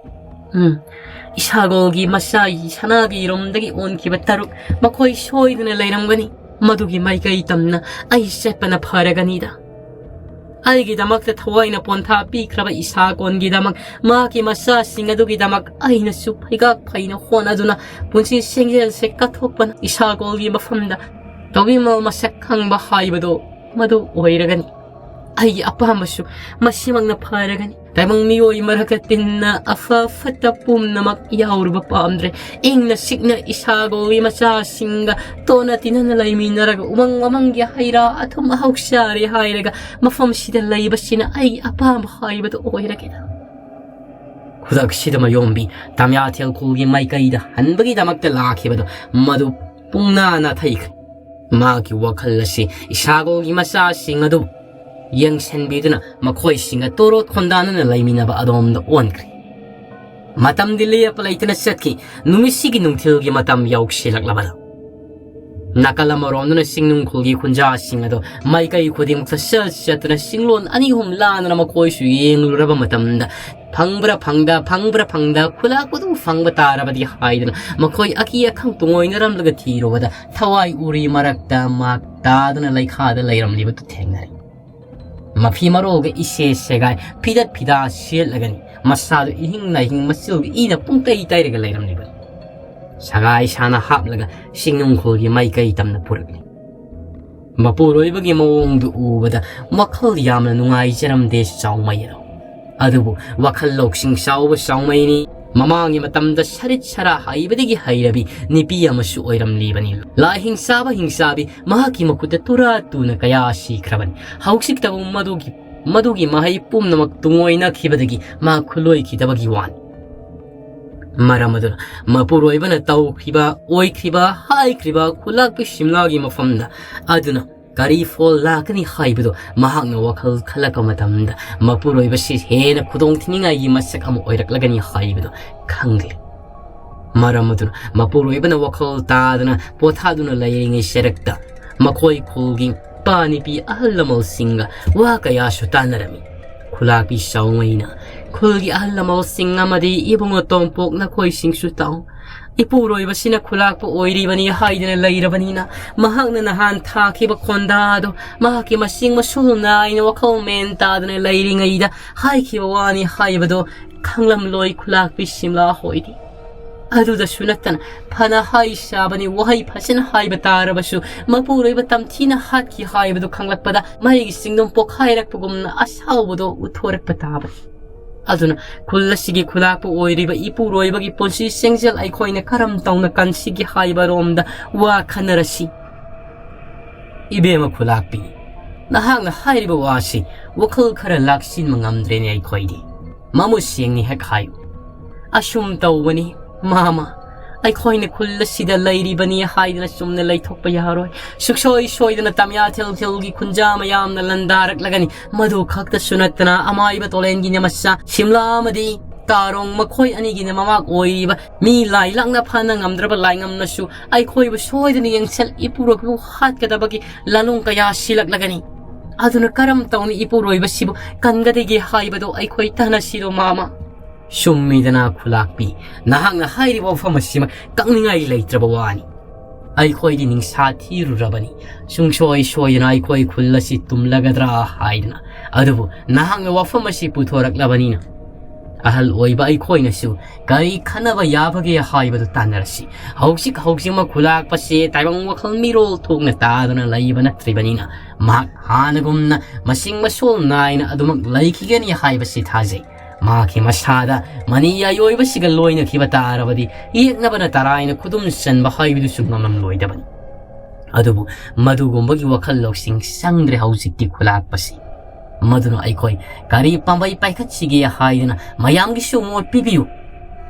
ꯎꯝ, ꯏꯁꯥꯒꯣꯜꯒꯤ ꯃꯆꯥ ꯁꯅꯥꯒꯤ ꯌꯦꯔꯨꯝꯗꯒꯤ ꯑꯣꯟꯈꯤꯕ ꯇꯔꯨꯛ ꯃꯈꯣꯏ ꯁꯣꯏꯗꯅ ꯂꯩꯔꯝꯒꯅꯤ꯫ ꯃꯗꯨꯒꯤ ꯃꯥꯏꯀꯩ ꯇꯝꯅ ꯑꯩ ꯆꯠꯄꯅ ꯐꯔꯒꯅꯤꯗ꯫ ꯑꯩꯒꯤꯗꯃꯛꯇ ꯊꯋꯥꯏꯅ ꯄꯣꯟꯊꯥ ꯄꯤꯈ꯭ꯔꯕ ꯏꯁꯥꯀꯣꯟꯒꯤꯗꯃꯛ, ꯃꯍꯥꯛꯀꯤ ꯃꯆꯥꯁꯤꯡ ꯑꯗꯨꯒꯤꯗꯃꯛ ꯑꯩꯅꯁꯨ ꯐꯩꯒꯥꯛ ꯐꯩꯅ ꯍꯣꯠꯅꯗꯨꯅ ꯄꯨꯟꯁꯤ ꯁꯦꯡꯖꯦꯜꯁꯦ ꯀꯠꯊꯣꯛꯄꯅ ꯏꯁꯥꯀꯣꯜꯒꯤ ꯃꯐꯝꯗ ꯇꯧꯕꯤꯃꯜ ꯃꯁꯛ ꯈꯪꯕ ꯍꯥꯏꯕꯗꯨ ꯃꯗꯨ ꯑꯣꯏꯔꯒꯅꯤ꯫ ꯑꯩꯒꯤ ꯑꯄꯥꯝꯕꯁꯨ ꯃꯁꯤꯃꯛꯅ ꯐꯔꯒꯅꯤ꯫ ꯇꯥꯏꯕꯪ ꯃꯤꯑꯣꯏ ꯃꯔꯛꯇ ꯇꯤꯟꯅ ꯑꯐ ꯐꯠꯇ ꯄꯨꯝꯅꯃꯛ ꯌꯥꯎꯔꯨꯕ ꯄꯥꯝꯗ꯭ꯔꯦ꯫ ꯏꯪꯅ ꯆꯤꯛꯅ ꯏꯁꯥꯒꯣꯜꯒꯤ ꯃꯆꯥꯁꯤꯡꯒ ꯇꯣꯠꯅ ꯇꯤꯟꯅꯅ ꯂꯩꯃꯤꯟꯅꯔꯒ ꯎꯃꯪ ꯋꯥꯃꯪꯒꯤ ꯍꯩ ꯔꯥ ꯑꯊꯨꯝ ꯑꯍꯥꯎ ꯆꯥꯔꯦ ꯍꯥꯏꯔꯒ ꯃꯐꯝꯁꯤꯗ ꯂꯩꯕꯁꯤꯅ ꯑꯩꯒꯤ ꯑꯄꯥꯝꯕ ꯍꯥꯏꯕꯗꯨ ꯑꯣꯏꯔꯒꯦꯗ꯫ ꯈꯨꯗꯛꯁꯤꯗ ꯃꯌꯣꯝꯕꯤ ꯇꯝꯌꯥꯊꯦꯜ ꯈꯨꯜꯒꯤ ꯃꯥꯏꯀꯩꯗ ꯍꯟꯕꯒꯤꯗꯃꯛꯇ ꯂꯥꯛꯈꯤꯕꯗꯨ ꯃꯗꯨ ꯄꯨꯡꯅꯥ ꯅꯥꯊꯩꯈ꯭ꯔꯦ꯫ ꯃꯥꯒꯤ ꯋꯥꯈꯜ ꯑꯁꯤ ꯏꯁꯥꯒꯣꯜꯒꯤ ꯃꯆꯥꯁꯤꯡ ꯑꯗꯨ ꯌꯦꯡꯁꯤꯟꯕꯤꯗꯨꯅ ꯃꯈꯣꯏꯁꯤꯡꯒ ꯇꯣꯔꯣꯠ ꯈꯣꯟꯗꯥꯅꯅ ꯂꯩꯃꯤꯟꯅꯕ ꯑꯗꯣꯝꯗ ꯑꯣꯟꯈ꯭ꯔꯦ꯫ ꯃꯇꯝꯗꯤ ꯂꯦꯞꯄ ꯂꯩꯇꯅ ꯆꯠꯈꯤ꯫ ꯅꯨꯃꯤꯠꯁꯤꯒꯤ ꯅꯨꯡꯊꯤꯜꯒꯤ ꯃꯇꯝ ꯌꯧꯁꯤꯜꯂꯛꯂꯕꯗꯨ ꯅꯥꯀꯜ ꯑꯃꯔꯣꯝꯗꯅ ꯆꯤꯡꯅꯨꯡ ꯈꯨꯜꯒꯤ ꯈꯨꯟꯖꯥꯁꯤꯡ ꯑꯗꯨ ꯃꯥꯏꯀꯩ ꯈꯨꯗꯤꯡꯃꯛꯇ ꯆꯠ ꯆꯠꯇꯨꯅ ꯆꯤꯡꯂꯣꯟ ꯑꯅꯤ ꯑꯍꯨꯝ ꯂꯥꯟꯗꯨꯅ ꯃꯈꯣꯏꯁꯨ ꯌꯦꯡꯂꯨꯔꯕ ꯃꯇꯝꯗ ꯐꯪꯕ꯭ꯔꯥ ꯐꯪꯗ, ꯐꯪꯕ꯭ꯔꯥ ꯐꯪꯗ, ꯈꯨꯂꯥꯛꯄꯗꯨ ꯐꯪꯕ ꯇꯥꯔꯕꯗꯤ ꯍꯥꯏꯗꯨꯅ ꯃꯈꯣꯏ ꯑꯀꯤ ꯑꯈꯪ ꯇꯨꯡꯑꯣꯏꯅꯔꯝꯂꯒ ꯊꯤꯔꯨꯕꯗ ꯊꯋꯥꯏ ꯎꯔꯤ ꯃꯔꯛꯇ ꯃꯥꯛ ꯇꯥꯗꯨꯅ ꯂꯩꯈꯥꯗ ꯂꯩꯔꯝꯂꯤꯕꯗꯨ ꯊꯦꯡꯅꯔꯦ꯫ ꯃꯐꯤ ꯃꯔꯣꯜꯒ ꯏꯁꯦ ꯁꯦꯒꯥꯏ, ꯐꯤꯗꯠ ꯐꯤꯗꯥ ꯁꯦꯠꯂꯒꯅꯤ ꯃꯁꯥꯗꯨ ꯏꯍꯤꯡ ꯅꯥꯍꯤꯡ ꯃꯆꯨꯒꯤ ꯏꯅ ꯄꯨꯡꯇꯩ ꯇꯩꯔꯒ ꯂꯩꯔꯝꯂꯤꯕꯅꯤ꯫ ꯁꯒꯥꯏ ꯁꯥꯅ ꯍꯥꯞꯂꯒ ꯁꯤꯡꯅꯨꯡꯈꯣꯜꯒꯤ ꯃꯥꯏꯀꯩ ꯇꯝꯅ ꯄꯨꯔꯛꯂꯤ꯫ ꯃꯄꯨꯔꯣꯏꯕꯒꯤ ꯃꯑꯣꯡꯗꯨ ꯎꯕꯗ ꯋꯥꯈꯜ ꯌꯥꯝꯅ ꯅꯨꯡꯉꯥꯏꯖꯔꯝꯗꯦ ꯆꯥꯎꯃꯩ ꯑꯗꯣ꯫ ꯑꯗꯨꯕꯨ ꯋꯥꯈꯜ ꯂꯧꯁꯤꯡ ꯆꯥꯎꯕ ꯆꯥꯎꯃꯩꯅꯤ꯫ ꯃꯃꯥꯡꯒꯤ ꯃꯇꯝꯗ ꯁꯔꯤꯠ ꯁꯔꯥ ꯍꯩꯕꯗꯒꯤ ꯍꯩꯔꯕꯤ ꯅꯨꯄꯤ ꯑꯃꯁꯨ ꯑꯣꯏꯔꯝꯂꯤꯕꯅꯤ꯫ ꯂꯥꯏ ꯍꯤꯡꯁꯥꯕ ꯍꯤꯡꯁꯥꯕꯤ ꯃꯍꯥꯛꯀꯤ ꯃꯈꯨꯠꯇ ꯇꯨꯔꯥ ꯇꯨꯅ ꯀꯌꯥ ꯁꯤꯈ꯭ꯔꯕꯅꯤ꯫ ꯍꯧꯖꯤꯛꯇꯕꯨ ꯃꯗꯨꯒꯤ ꯃꯗꯨꯒꯤ ꯃꯍꯩ ꯄꯨꯝꯅꯃꯛ ꯇꯨꯡꯑꯣꯏꯅꯈꯤꯕꯗꯒꯤ ꯃꯥ ꯈꯨꯂꯣꯏꯈꯤꯗꯕꯒꯤ ꯋꯥꯅꯤ꯫ ꯃꯔꯝ ꯑꯗꯨꯅ ꯃꯄꯨꯔꯣꯏꯕꯅ ꯇꯧꯈ꯭ꯔꯤꯕ, ꯑꯣꯏꯈ꯭ꯔꯤꯕ, ꯍꯥꯏꯈ꯭ꯔꯤꯕ ꯈꯨꯂꯥꯛꯄꯤ ꯁꯤꯝꯂꯥꯒꯤ ꯃꯐꯝꯗ ꯑꯗꯨꯅ ꯀꯔꯤ ꯐꯣꯜ ꯂꯥꯛꯀꯅꯤ ꯍꯥꯏꯕꯗꯨ ꯃꯍꯥꯛꯅ ꯋꯥꯈꯜ ꯈꯜꯂꯛꯄ ꯃꯇꯝꯗ ꯃꯄꯨꯔꯣꯏꯕꯁꯤ ꯍꯦꯟꯅ ꯈꯨꯗꯣꯡ ꯊꯤꯅꯤꯡꯉꯥꯏꯒꯤ ꯃꯁꯛ ꯑꯃ ꯑꯣꯏꯔꯛꯂꯒꯅꯤ ꯍꯥꯏꯕꯗꯨ ꯈꯪꯂꯦ꯫ ꯃꯔꯝ ꯑꯗꯨꯅ ꯃꯄꯨꯔꯣꯏꯕꯅ ꯋꯥꯈꯜ ꯇꯥꯗꯅ ꯄꯣꯊꯥꯗꯨꯅ ꯂꯩꯔꯤꯉꯩ ꯁꯔꯛꯇ ꯃꯈꯣꯏ ꯈꯨꯜꯒꯤ ꯅꯨꯄꯥ ꯅꯨꯄꯤ ꯑꯍꯜ ꯂꯃꯟꯁꯤꯡꯒ ꯋꯥ ꯀꯌꯥꯁꯨ ꯇꯥꯟꯅꯔꯝꯃꯤ꯫ ꯈꯨꯂꯥꯛꯄꯤ ꯆꯥꯎꯉꯩꯅ ꯈꯨꯜꯒꯤ ꯑꯍꯜ ꯂꯃꯟꯁꯤꯡ ꯑꯃꯗꯤ ꯏꯕꯨꯡꯉꯣ ꯇꯣꯝꯄꯣꯛ ꯅꯈꯣꯏꯁꯤꯡꯁꯨ ꯇꯥꯎ꯫ ꯏꯄꯨꯔꯣꯏꯕꯁꯤꯅ ꯈꯨꯂꯥꯛꯄ ꯑꯣꯏꯔꯤꯕꯅꯤ ꯍꯥꯏꯗꯅ ꯂꯩꯔꯕꯅꯤꯅ ꯃꯍꯥꯛꯅ ꯅꯍꯥꯟ ꯊꯥꯈꯤꯕ ꯈꯣꯟꯗꯥꯗꯣ ꯃꯍꯥꯛꯀꯤ ꯃꯁꯤꯡ ꯃꯁꯨ ꯅꯥꯏꯅ ꯋꯥꯈꯜ ꯃꯦꯟ ꯇꯥꯗꯅ ꯂꯩꯔꯤꯉꯩꯗ ꯍꯥꯏꯈꯤꯕ ꯋꯥꯅꯤ ꯍꯥꯏꯕꯗꯣ ꯈꯪꯂꯝꯂꯣꯏ ꯈꯨꯂꯥꯛꯄꯤ ꯁꯤꯝꯂꯥ ꯍꯣꯏꯗꯤ꯫ ꯑꯗꯨꯗꯁꯨ ꯅꯠꯇꯅ ꯐꯅ ꯍꯥꯏ ꯁꯥꯕꯅꯤ, ꯋꯥꯍꯩ ꯐꯖꯅ ꯍꯥꯏꯕ ꯇꯥꯔꯕꯁꯨ ꯃꯄꯨꯔꯣꯏꯕ ꯇꯝꯊꯤꯅ ꯍꯥꯠꯈꯤ ꯍꯥꯏꯕꯗꯨ ꯈꯪꯂꯛꯄꯗ ꯃꯩꯒꯤ ꯆꯤꯡꯗꯨꯝ ꯄꯣꯛꯈꯥꯏꯔꯛꯄꯒꯨꯝꯅ ꯑꯁꯥꯎꯕꯗꯣ ꯎꯠꯊꯣꯔꯛꯄ ꯇꯥꯕꯅꯤ꯫ ꯑꯗꯨꯅ ꯈꯨꯜ ꯑꯁꯤꯒꯤ ꯈꯨꯂꯥꯛꯄ ꯑꯣꯏꯔꯤꯕ ꯏꯄꯨꯔꯣꯏꯕꯒꯤ ꯄꯨꯟꯁꯤ ꯆꯦꯡꯖꯦꯜ ꯑꯩꯈꯣꯏꯅ ꯀꯔꯝ ꯇꯧꯅ ꯀꯟꯁꯤꯒꯦ ꯍꯥꯏꯕꯔꯣꯝꯗ ꯋꯥ ꯈꯟꯅꯔꯁꯤ꯫ ꯏꯕꯦꯝꯃ ꯈꯨꯂꯥꯛꯄꯤ, ꯅꯍꯥꯛꯅ ꯍꯥꯏꯔꯤꯕ ꯋꯥꯁꯤ ꯋꯥꯈꯜ ꯈꯔ ꯂꯥꯛꯁꯤꯟꯕ ꯉꯝꯗ꯭ꯔꯦꯅꯦ ꯑꯩꯈꯣꯏꯗꯤ꯫ ꯃꯃꯨꯠ ꯁꯦꯡꯅꯤ ꯍꯦꯛ ꯍꯥꯏꯌꯨ꯫ ꯑꯁꯨꯝ ꯇꯧꯕꯅꯤ ꯃꯥꯃ, ꯑꯩꯈꯣꯏꯅ ꯈꯨꯜ ꯑꯁꯤꯗ ꯂꯩꯔꯤꯕꯅꯤ ꯍꯥꯏꯗꯅ ꯆꯨꯝꯅ ꯂꯩꯊꯣꯛꯄ ꯌꯥꯔꯣꯏ꯫ ꯁꯨꯛꯁꯣꯏ ꯁꯣꯏꯗꯅ ꯇꯝꯌꯥꯊꯦꯜ ꯊꯦꯜꯒꯤ ꯈꯨꯟꯖꯥ ꯃꯌꯥꯝꯅ ꯂꯥꯟꯗꯥꯔꯛꯂꯒꯅꯤ꯫ ꯃꯗꯨ ꯈꯛꯇꯁꯨ ꯅꯠꯇꯅ ꯑꯃꯥꯏꯕ ꯇꯣꯂꯦꯟꯒꯤꯅ ꯃꯆꯥ ꯁꯤꯝꯂꯥ ꯑꯃꯗꯤ ꯇꯥꯔꯣꯡ ꯃꯈꯣꯏ ꯑꯅꯤꯒꯤꯅ ꯃꯃꯥ ꯑꯣꯏꯔꯤꯕ ꯃꯤ ꯂꯥꯏ ꯂꯥꯛꯅ ꯐꯅ ꯉꯝꯗ꯭ꯔꯕ ꯂꯥꯏꯉꯝꯅꯁꯨ ꯑꯩꯈꯣꯏꯕꯨ ꯁꯣꯏꯗꯅ ꯌꯦꯡꯁꯤꯜ ꯏꯄꯨꯔꯣꯏꯕꯕꯨ ꯍꯥꯠꯀꯗꯕꯒꯤ ꯂꯥꯂꯣꯡ ꯀꯌꯥ ꯁꯤꯜꯂꯛꯂꯒꯅꯤ꯫ ꯑꯗꯨꯅ ꯀꯔꯝ ꯇꯧꯅ ꯏꯄꯨꯔꯣꯏꯕꯁꯤꯕꯨ ꯀꯟꯒꯗꯒꯦ ꯍꯥꯏꯕꯗꯣ ꯑꯩꯈꯣꯏ ꯇꯥꯟꯅꯁꯤꯔꯣ ꯃꯥꯃ? ꯆꯨꯝꯃꯤꯗꯅ ꯈꯨꯂꯥꯛꯄꯤ, ꯅꯍꯥꯛꯅ ꯍꯥꯏꯔꯤꯕ ꯋꯥꯐꯝ ꯑꯁꯤꯃꯛ ꯀꯛꯅꯤꯡꯉꯥꯏ ꯂꯩꯇ꯭ꯔꯕ ꯋꯥꯅꯤ꯫ ꯑꯩꯈꯣꯏꯗꯤ ꯅꯤꯡꯁꯥ ꯊꯤꯔꯨꯔꯕꯅꯤ꯫ ꯁꯨꯡꯁꯣꯏ ꯁꯣꯏꯗꯅ ꯑꯩꯈꯣꯏ ꯈꯨꯜ ꯑꯁꯤ ꯇꯨꯝꯂꯒꯗ꯭ꯔꯥ ꯍꯥꯏꯗꯅ꯫ ꯑꯗꯨꯕꯨ ꯅꯍꯥꯛꯅ ꯋꯥꯐꯝ ꯑꯁꯤ ꯄꯨꯊꯣꯔꯛꯂꯕꯅꯤꯅ ꯑꯍꯜ ꯑꯣꯏꯕ ꯑꯩꯈꯣꯏꯅꯁꯨ ꯀꯔꯤ ꯈꯟꯅꯕ ꯌꯥꯕꯒꯦ ꯍꯥꯏꯕꯗꯨ ꯇꯥꯟꯅꯔꯁꯤ꯫ ꯍꯧꯖꯤꯛ ꯍꯧꯖꯤꯛꯃꯛ ꯈꯨꯂꯥꯛꯄꯁꯦ ꯇꯥꯏꯕꯪ ꯋꯥꯈꯜ ꯃꯤꯔꯣꯜ ꯊꯣꯛꯅ ꯇꯥꯗꯨꯅ ꯂꯩꯕ ꯅꯠꯇ꯭ꯔꯤꯕꯅꯤꯅ, ꯃꯍꯥꯛ ꯍꯥꯟꯅꯒꯨꯝꯅ ꯃꯁꯤꯡ ꯃꯁꯣꯜ ꯅꯥꯏꯅ ꯑꯗꯨꯃꯛ ꯂꯩꯈꯤꯒꯅꯤ ꯍꯥꯏꯕꯁꯤ ꯊꯥꯖꯩ꯫ ꯃꯍꯥꯛꯀꯤ ꯃꯁꯥꯗ ꯃꯅꯤ ꯑꯌꯣꯏꯕꯁꯤꯒ ꯂꯣꯏꯅꯈꯤꯕ ꯇꯥꯔꯕꯗꯤ, ꯌꯦꯛꯅꯕꯅ ꯇꯔꯥꯏꯅ ꯈꯨꯗꯨꯝ ꯆꯟꯕ ꯍꯥꯏꯕꯗꯨꯁꯨ ꯉꯝꯂꯝꯂꯣꯏꯗꯕꯅꯤ꯫ ꯑꯗꯨꯕꯨ ꯃꯗꯨꯒꯨꯝꯕꯒꯤ ꯋꯥꯈꯜ ꯂꯧꯁꯤꯡ ꯆꯪꯗ꯭ꯔꯦ ꯍꯧꯖꯤꯛꯇꯤ ꯈꯨꯂꯥꯛꯄꯁꯤ꯫ ꯃꯗꯨꯅ ꯑꯩꯈꯣꯏ ꯀꯔꯤ ꯄꯥꯝꯕꯩ ꯄꯥꯏꯈꯠꯁꯤꯒꯦ ꯍꯥꯏꯗꯅ ꯃꯌꯥꯝꯒꯤꯁꯨ ꯃꯣꯠ ꯄꯤꯕꯤꯌꯨ꯫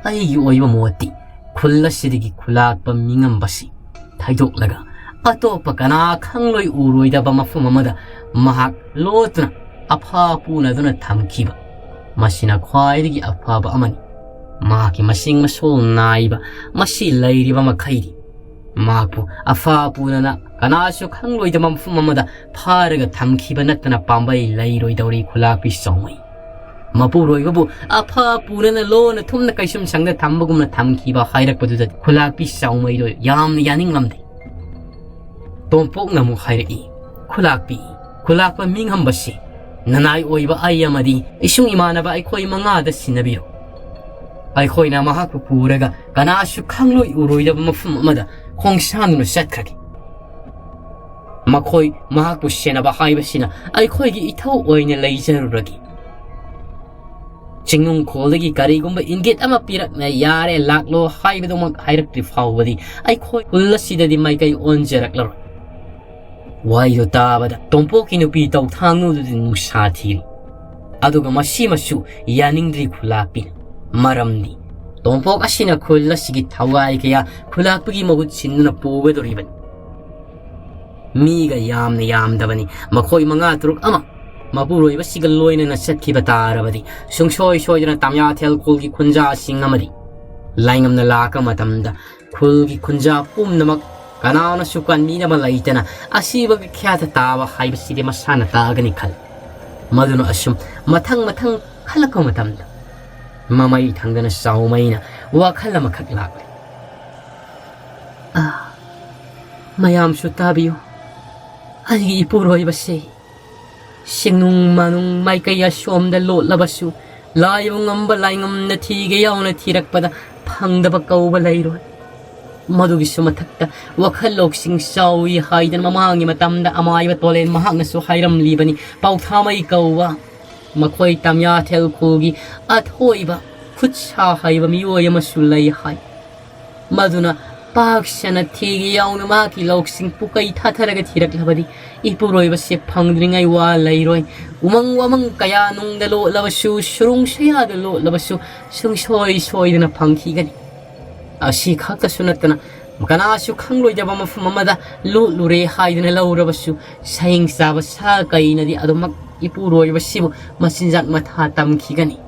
ꯑꯩꯒꯤ ꯑꯣꯏꯕ ꯃꯣꯠꯇꯤ, ꯈꯨꯜ ꯑꯁꯤꯗꯒꯤ ꯈꯨꯂꯥꯛꯄ ꯃꯤꯉꯝꯕꯁꯤ ꯊꯩꯗꯣꯛꯂꯒ ꯑꯇꯣꯞꯄ ꯀꯅꯥ ꯈꯪꯂꯣꯏ ꯎꯔꯣꯏꯗꯕ ꯃꯐꯝ ꯑꯃꯗ ꯃꯍꯥꯛ ꯂꯣꯠꯇꯨꯅ ꯑꯐ ꯄꯨꯅꯗꯨꯅ ꯊꯝꯈꯤꯕ, ꯃꯁꯤꯅ ꯈ꯭ꯋꯥꯏꯗꯒꯤ ꯑꯐꯕ ꯑꯃꯅꯤ꯫ ꯃꯍꯥꯛꯀꯤ ꯃꯁꯤꯡ ꯃꯁꯣꯜ ꯅꯥꯏꯕ ꯃꯁꯤ ꯂꯩꯔꯤꯕ ꯃꯈꯩꯗꯤ, ꯃꯍꯥꯛꯄꯨ ꯑꯐ ꯄꯨꯅꯅ ꯀꯅꯥꯁꯨ ꯈꯪꯂꯣꯏꯗꯕ ꯃꯐꯝ ꯑꯃꯗ ꯐꯥꯔꯒ ꯊꯝꯈꯤꯕ ꯅꯠꯇꯅ ꯄꯥꯝꯕꯩ ꯂꯩꯔꯣꯏꯗꯧꯔꯤ ꯈꯨꯂꯥꯛꯄꯤ ꯆꯥꯎꯃꯩ꯫ ꯃꯄꯨꯔꯣꯏꯕꯕꯨ ꯑꯐ ꯄꯨꯅꯅ ꯂꯣꯟꯅ ꯊꯨꯝꯅ ꯀꯩꯁꯨꯝ ꯁꯪꯗ ꯊꯝꯕꯒꯨꯝꯅ ꯊꯝꯈꯤꯕ ꯍꯥꯏꯔꯛꯄꯗꯨꯗ ꯈꯨꯂꯥꯛꯄꯤ ꯆꯥꯎꯃꯩꯗꯣ ꯌꯥꯝꯅ ꯌꯥꯅꯤꯡꯂꯝꯗꯦ꯫ ꯇꯣꯝꯄꯣꯛꯅ ꯑꯃꯨꯛ ꯍꯥꯏꯔꯛꯏ, "ꯈꯨꯂꯥꯛꯄꯤ, ꯈꯨꯂꯥꯛꯄ ꯃꯤꯉꯝꯕꯁꯤ ꯅꯅꯥꯏ ꯑꯣꯏꯕ ꯑꯩ ꯑꯃꯗꯤ ꯏꯁꯨꯡ ꯏꯃꯥꯟꯅꯕ ꯑꯩꯈꯣꯏ ꯃꯉꯥꯗ ꯁꯤꯟꯅꯕꯤꯔꯣ꯫ ꯑꯩꯈꯣꯏꯅ ꯃꯍꯥꯛꯄꯨ ꯄꯨꯔꯒ ꯀꯅꯥꯁꯨ ꯈꯪꯂꯣꯏ ꯎꯔꯣꯏꯗꯕ ꯃꯐꯝ ꯑꯃꯗ ꯈꯣꯡꯁꯥꯟꯗꯨꯅ ꯆꯠꯈ꯭ꯔꯒꯦ꯫ ꯃꯈꯣꯏ ꯃꯍꯥꯛꯄꯨ ꯁꯦꯟꯅꯕ ꯍꯥꯏꯕꯁꯤꯅ ꯑꯩꯈꯣꯏꯒꯤ ꯏꯊꯧ ꯑꯣꯏꯅ ꯂꯩꯖꯔꯨꯔꯒꯦ꯫ ꯆꯤꯡꯅꯨꯡꯈꯣꯜꯗꯒꯤ ꯀꯔꯤꯒꯨꯝꯕ ꯏꯪꯒꯤꯠ ꯑꯃ ꯄꯤꯔꯛꯅ ꯌꯥꯔꯦ ꯂꯥꯛꯂꯣ ꯍꯥꯏꯕꯗꯨꯃꯛ ꯍꯥꯏꯔꯛꯇ꯭ꯔꯤ ꯐꯥꯎꯕꯗꯤ ꯑꯩꯈꯣꯏ ꯈꯨꯜ ꯑꯁꯤꯗꯗꯤ ꯃꯥꯏꯀꯩ ꯑꯣꯟꯖꯔꯛꯂꯔꯣꯏ꯫" ꯋꯥꯍꯩꯗꯨ ꯇꯥꯕꯗ ꯇꯣꯝꯄꯣꯛꯀꯤ ꯅꯨꯄꯤ ꯇꯧꯊꯥꯡꯅꯨꯗꯨꯗꯤ ꯅꯨꯡꯁꯥ ꯊꯤꯔꯤ꯫ ꯑꯗꯨꯒ ꯃꯁꯤꯃꯁꯨ ꯌꯥꯅꯤꯡꯗ꯭ꯔꯤ ꯈꯨꯂꯥꯛꯄꯤꯅ꯫ ꯃꯔꯝꯗꯤ ꯇꯣꯝꯄꯣꯛ ꯑꯁꯤꯅ ꯈꯨꯜ ꯑꯁꯤꯒꯤ ꯊꯋꯥꯏ ꯀꯌꯥ ꯈꯨꯂꯥꯛꯄꯤꯒꯤ ꯃꯍꯨꯠ ꯁꯤꯟꯗꯨꯅ ꯄꯨꯒꯗꯧꯔꯤꯕꯅꯤ꯫ ꯃꯤꯒ ꯌꯥꯝꯅ ꯌꯥꯝꯗꯕꯅꯤ꯫ ꯃꯈꯣꯏ ꯃꯉꯥ ꯇꯔꯨꯛ ꯑꯃ ꯃꯄꯨꯔꯣꯏꯕꯁꯤꯒ ꯂꯣꯏꯅꯅ ꯆꯠꯈꯤꯕ ꯇꯥꯔꯕꯗꯤ, ꯁꯨꯡꯁꯣꯏ ꯁꯣꯏꯗꯅ ꯇꯥꯃꯤꯌꯥꯊꯦꯜ ꯈꯨꯜꯒꯤ ꯈꯨꯟꯖꯥꯁꯤꯡ ꯑꯃꯗꯤ ꯂꯥꯏꯉꯝꯅ ꯂꯥꯛꯄ ꯃꯇꯝꯗ ꯈꯨꯜꯒꯤ ꯈꯨꯟꯖꯥ ꯄꯨꯝꯅꯃꯛ ꯀꯅꯥꯅꯁꯨ ꯀꯟꯕꯤꯅꯕ ꯂꯩꯇꯅ ꯑꯁꯤꯕꯒꯤ ꯈ꯭ꯌꯥꯇ ꯇꯥꯕ ꯍꯥꯏꯕꯁꯤꯗꯤ ꯃꯁꯥꯅ ꯇꯥꯒꯅꯤ ꯈꯜꯂꯤ꯫ ꯃꯗꯨꯅ ꯑꯁꯨꯝ ꯃꯊꯪ ꯃꯊꯪ ꯈꯜꯂꯛꯄ ꯃꯇꯝꯗ, ꯃꯃꯩ ꯊꯪꯗꯅ ꯆꯥꯎꯃꯩꯅ ꯋꯥꯈꯜ ꯑꯃꯈꯛ ꯂꯥꯛꯂꯦ꯫ "ꯑꯥ, ꯃꯌꯥꯝꯁꯨ ꯇꯥꯕꯤꯌꯨ, ꯑꯩꯒꯤ ꯏꯄꯨꯔꯣꯏꯕꯁꯦ ꯁꯤꯡꯅꯨꯡ ꯃꯥꯅꯨꯡ ꯃꯥꯏꯀꯩ ꯑꯁꯣꯝꯗ ꯂꯣꯠꯂꯕꯁꯨ, ꯂꯥꯏꯕ ꯉꯝꯕ ꯂꯥꯏꯉꯝꯅ ꯊꯤꯒꯦ ꯌꯥꯎꯅ ꯊꯤꯔꯛꯄꯗ ꯐꯪꯗꯕ ꯀꯧꯕ ꯂꯩꯔꯣꯏ꯫ ꯃꯗꯨꯒꯤꯁꯨ ꯃꯊꯛꯇ ꯋꯥꯈꯜ ꯂꯧꯁꯤꯡ ꯆꯥꯎꯏ ꯍꯥꯏꯗꯅ ꯃꯃꯥꯡꯒꯤ ꯃꯇꯝꯗ ꯑꯃꯥꯏꯕ ꯇꯣꯂꯦꯟ ꯃꯍꯥꯛꯅꯁꯨ ꯍꯥꯏꯔꯝꯂꯤꯕꯅꯤ꯫ ꯄꯥꯎꯊꯥꯃꯩ ꯀꯧꯕ ꯃꯈꯣꯏ ꯇꯝꯌꯥꯊꯦꯜ ꯈꯨꯜꯒꯤ ꯑꯊꯣꯏꯕ ꯈꯨꯠ ꯁꯥ ꯍꯩꯕ ꯃꯤꯑꯣꯏ ꯑꯃꯁꯨ ꯂꯩ ꯍꯥꯏ꯫ ꯃꯗꯨꯅ ꯄꯥꯛ ꯁꯟꯅ ꯊꯤꯒꯦ ꯌꯥꯎꯅ ꯃꯍꯥꯛꯀꯤ ꯂꯧꯁꯤꯡ ꯄꯨꯀꯩ ꯊꯥꯊꯔꯒ ꯊꯤꯔꯛꯂꯕꯗꯤ ꯏꯄꯨꯔꯣꯏꯕꯁꯦ ꯐꯪꯗ꯭ꯔꯤꯉꯩ ꯋꯥ ꯂꯩꯔꯣꯏ꯫ ꯎꯃꯪ ꯋꯥꯃꯪ ꯀꯌꯥ ꯅꯨꯡꯗ ꯂꯣꯠꯂꯕꯁꯨ, ꯁꯨꯔꯨꯡ ꯁꯌꯥꯗ ꯂꯣꯠꯂꯕꯁꯨ, ꯁꯨꯡꯁꯣꯏ ꯁꯣꯏꯗꯅ ꯐꯪꯈꯤꯒꯅꯤ꯫ ꯑꯁꯤ ꯈꯛꯇꯁꯨ ꯅꯠꯇꯅ, ꯀꯅꯥꯁꯨ ꯈꯪꯂꯣꯏꯗꯕ ꯃꯐꯝ ꯑꯃꯗ ꯂꯣꯠꯂꯨꯔꯦ ꯍꯥꯏꯗꯨꯅ ꯂꯧꯔꯕꯁꯨ, ꯁꯍꯤꯡ ꯆꯥꯕ ꯁꯥ ꯀꯩꯅꯗꯤ ꯑꯗꯨꯃꯛ ꯏꯄꯨꯔꯣꯏꯕꯁꯤꯕꯨ ꯃꯆꯤꯟꯖꯥꯛ ꯃꯊꯥ ꯇꯝꯈꯤꯒꯅꯤ꯫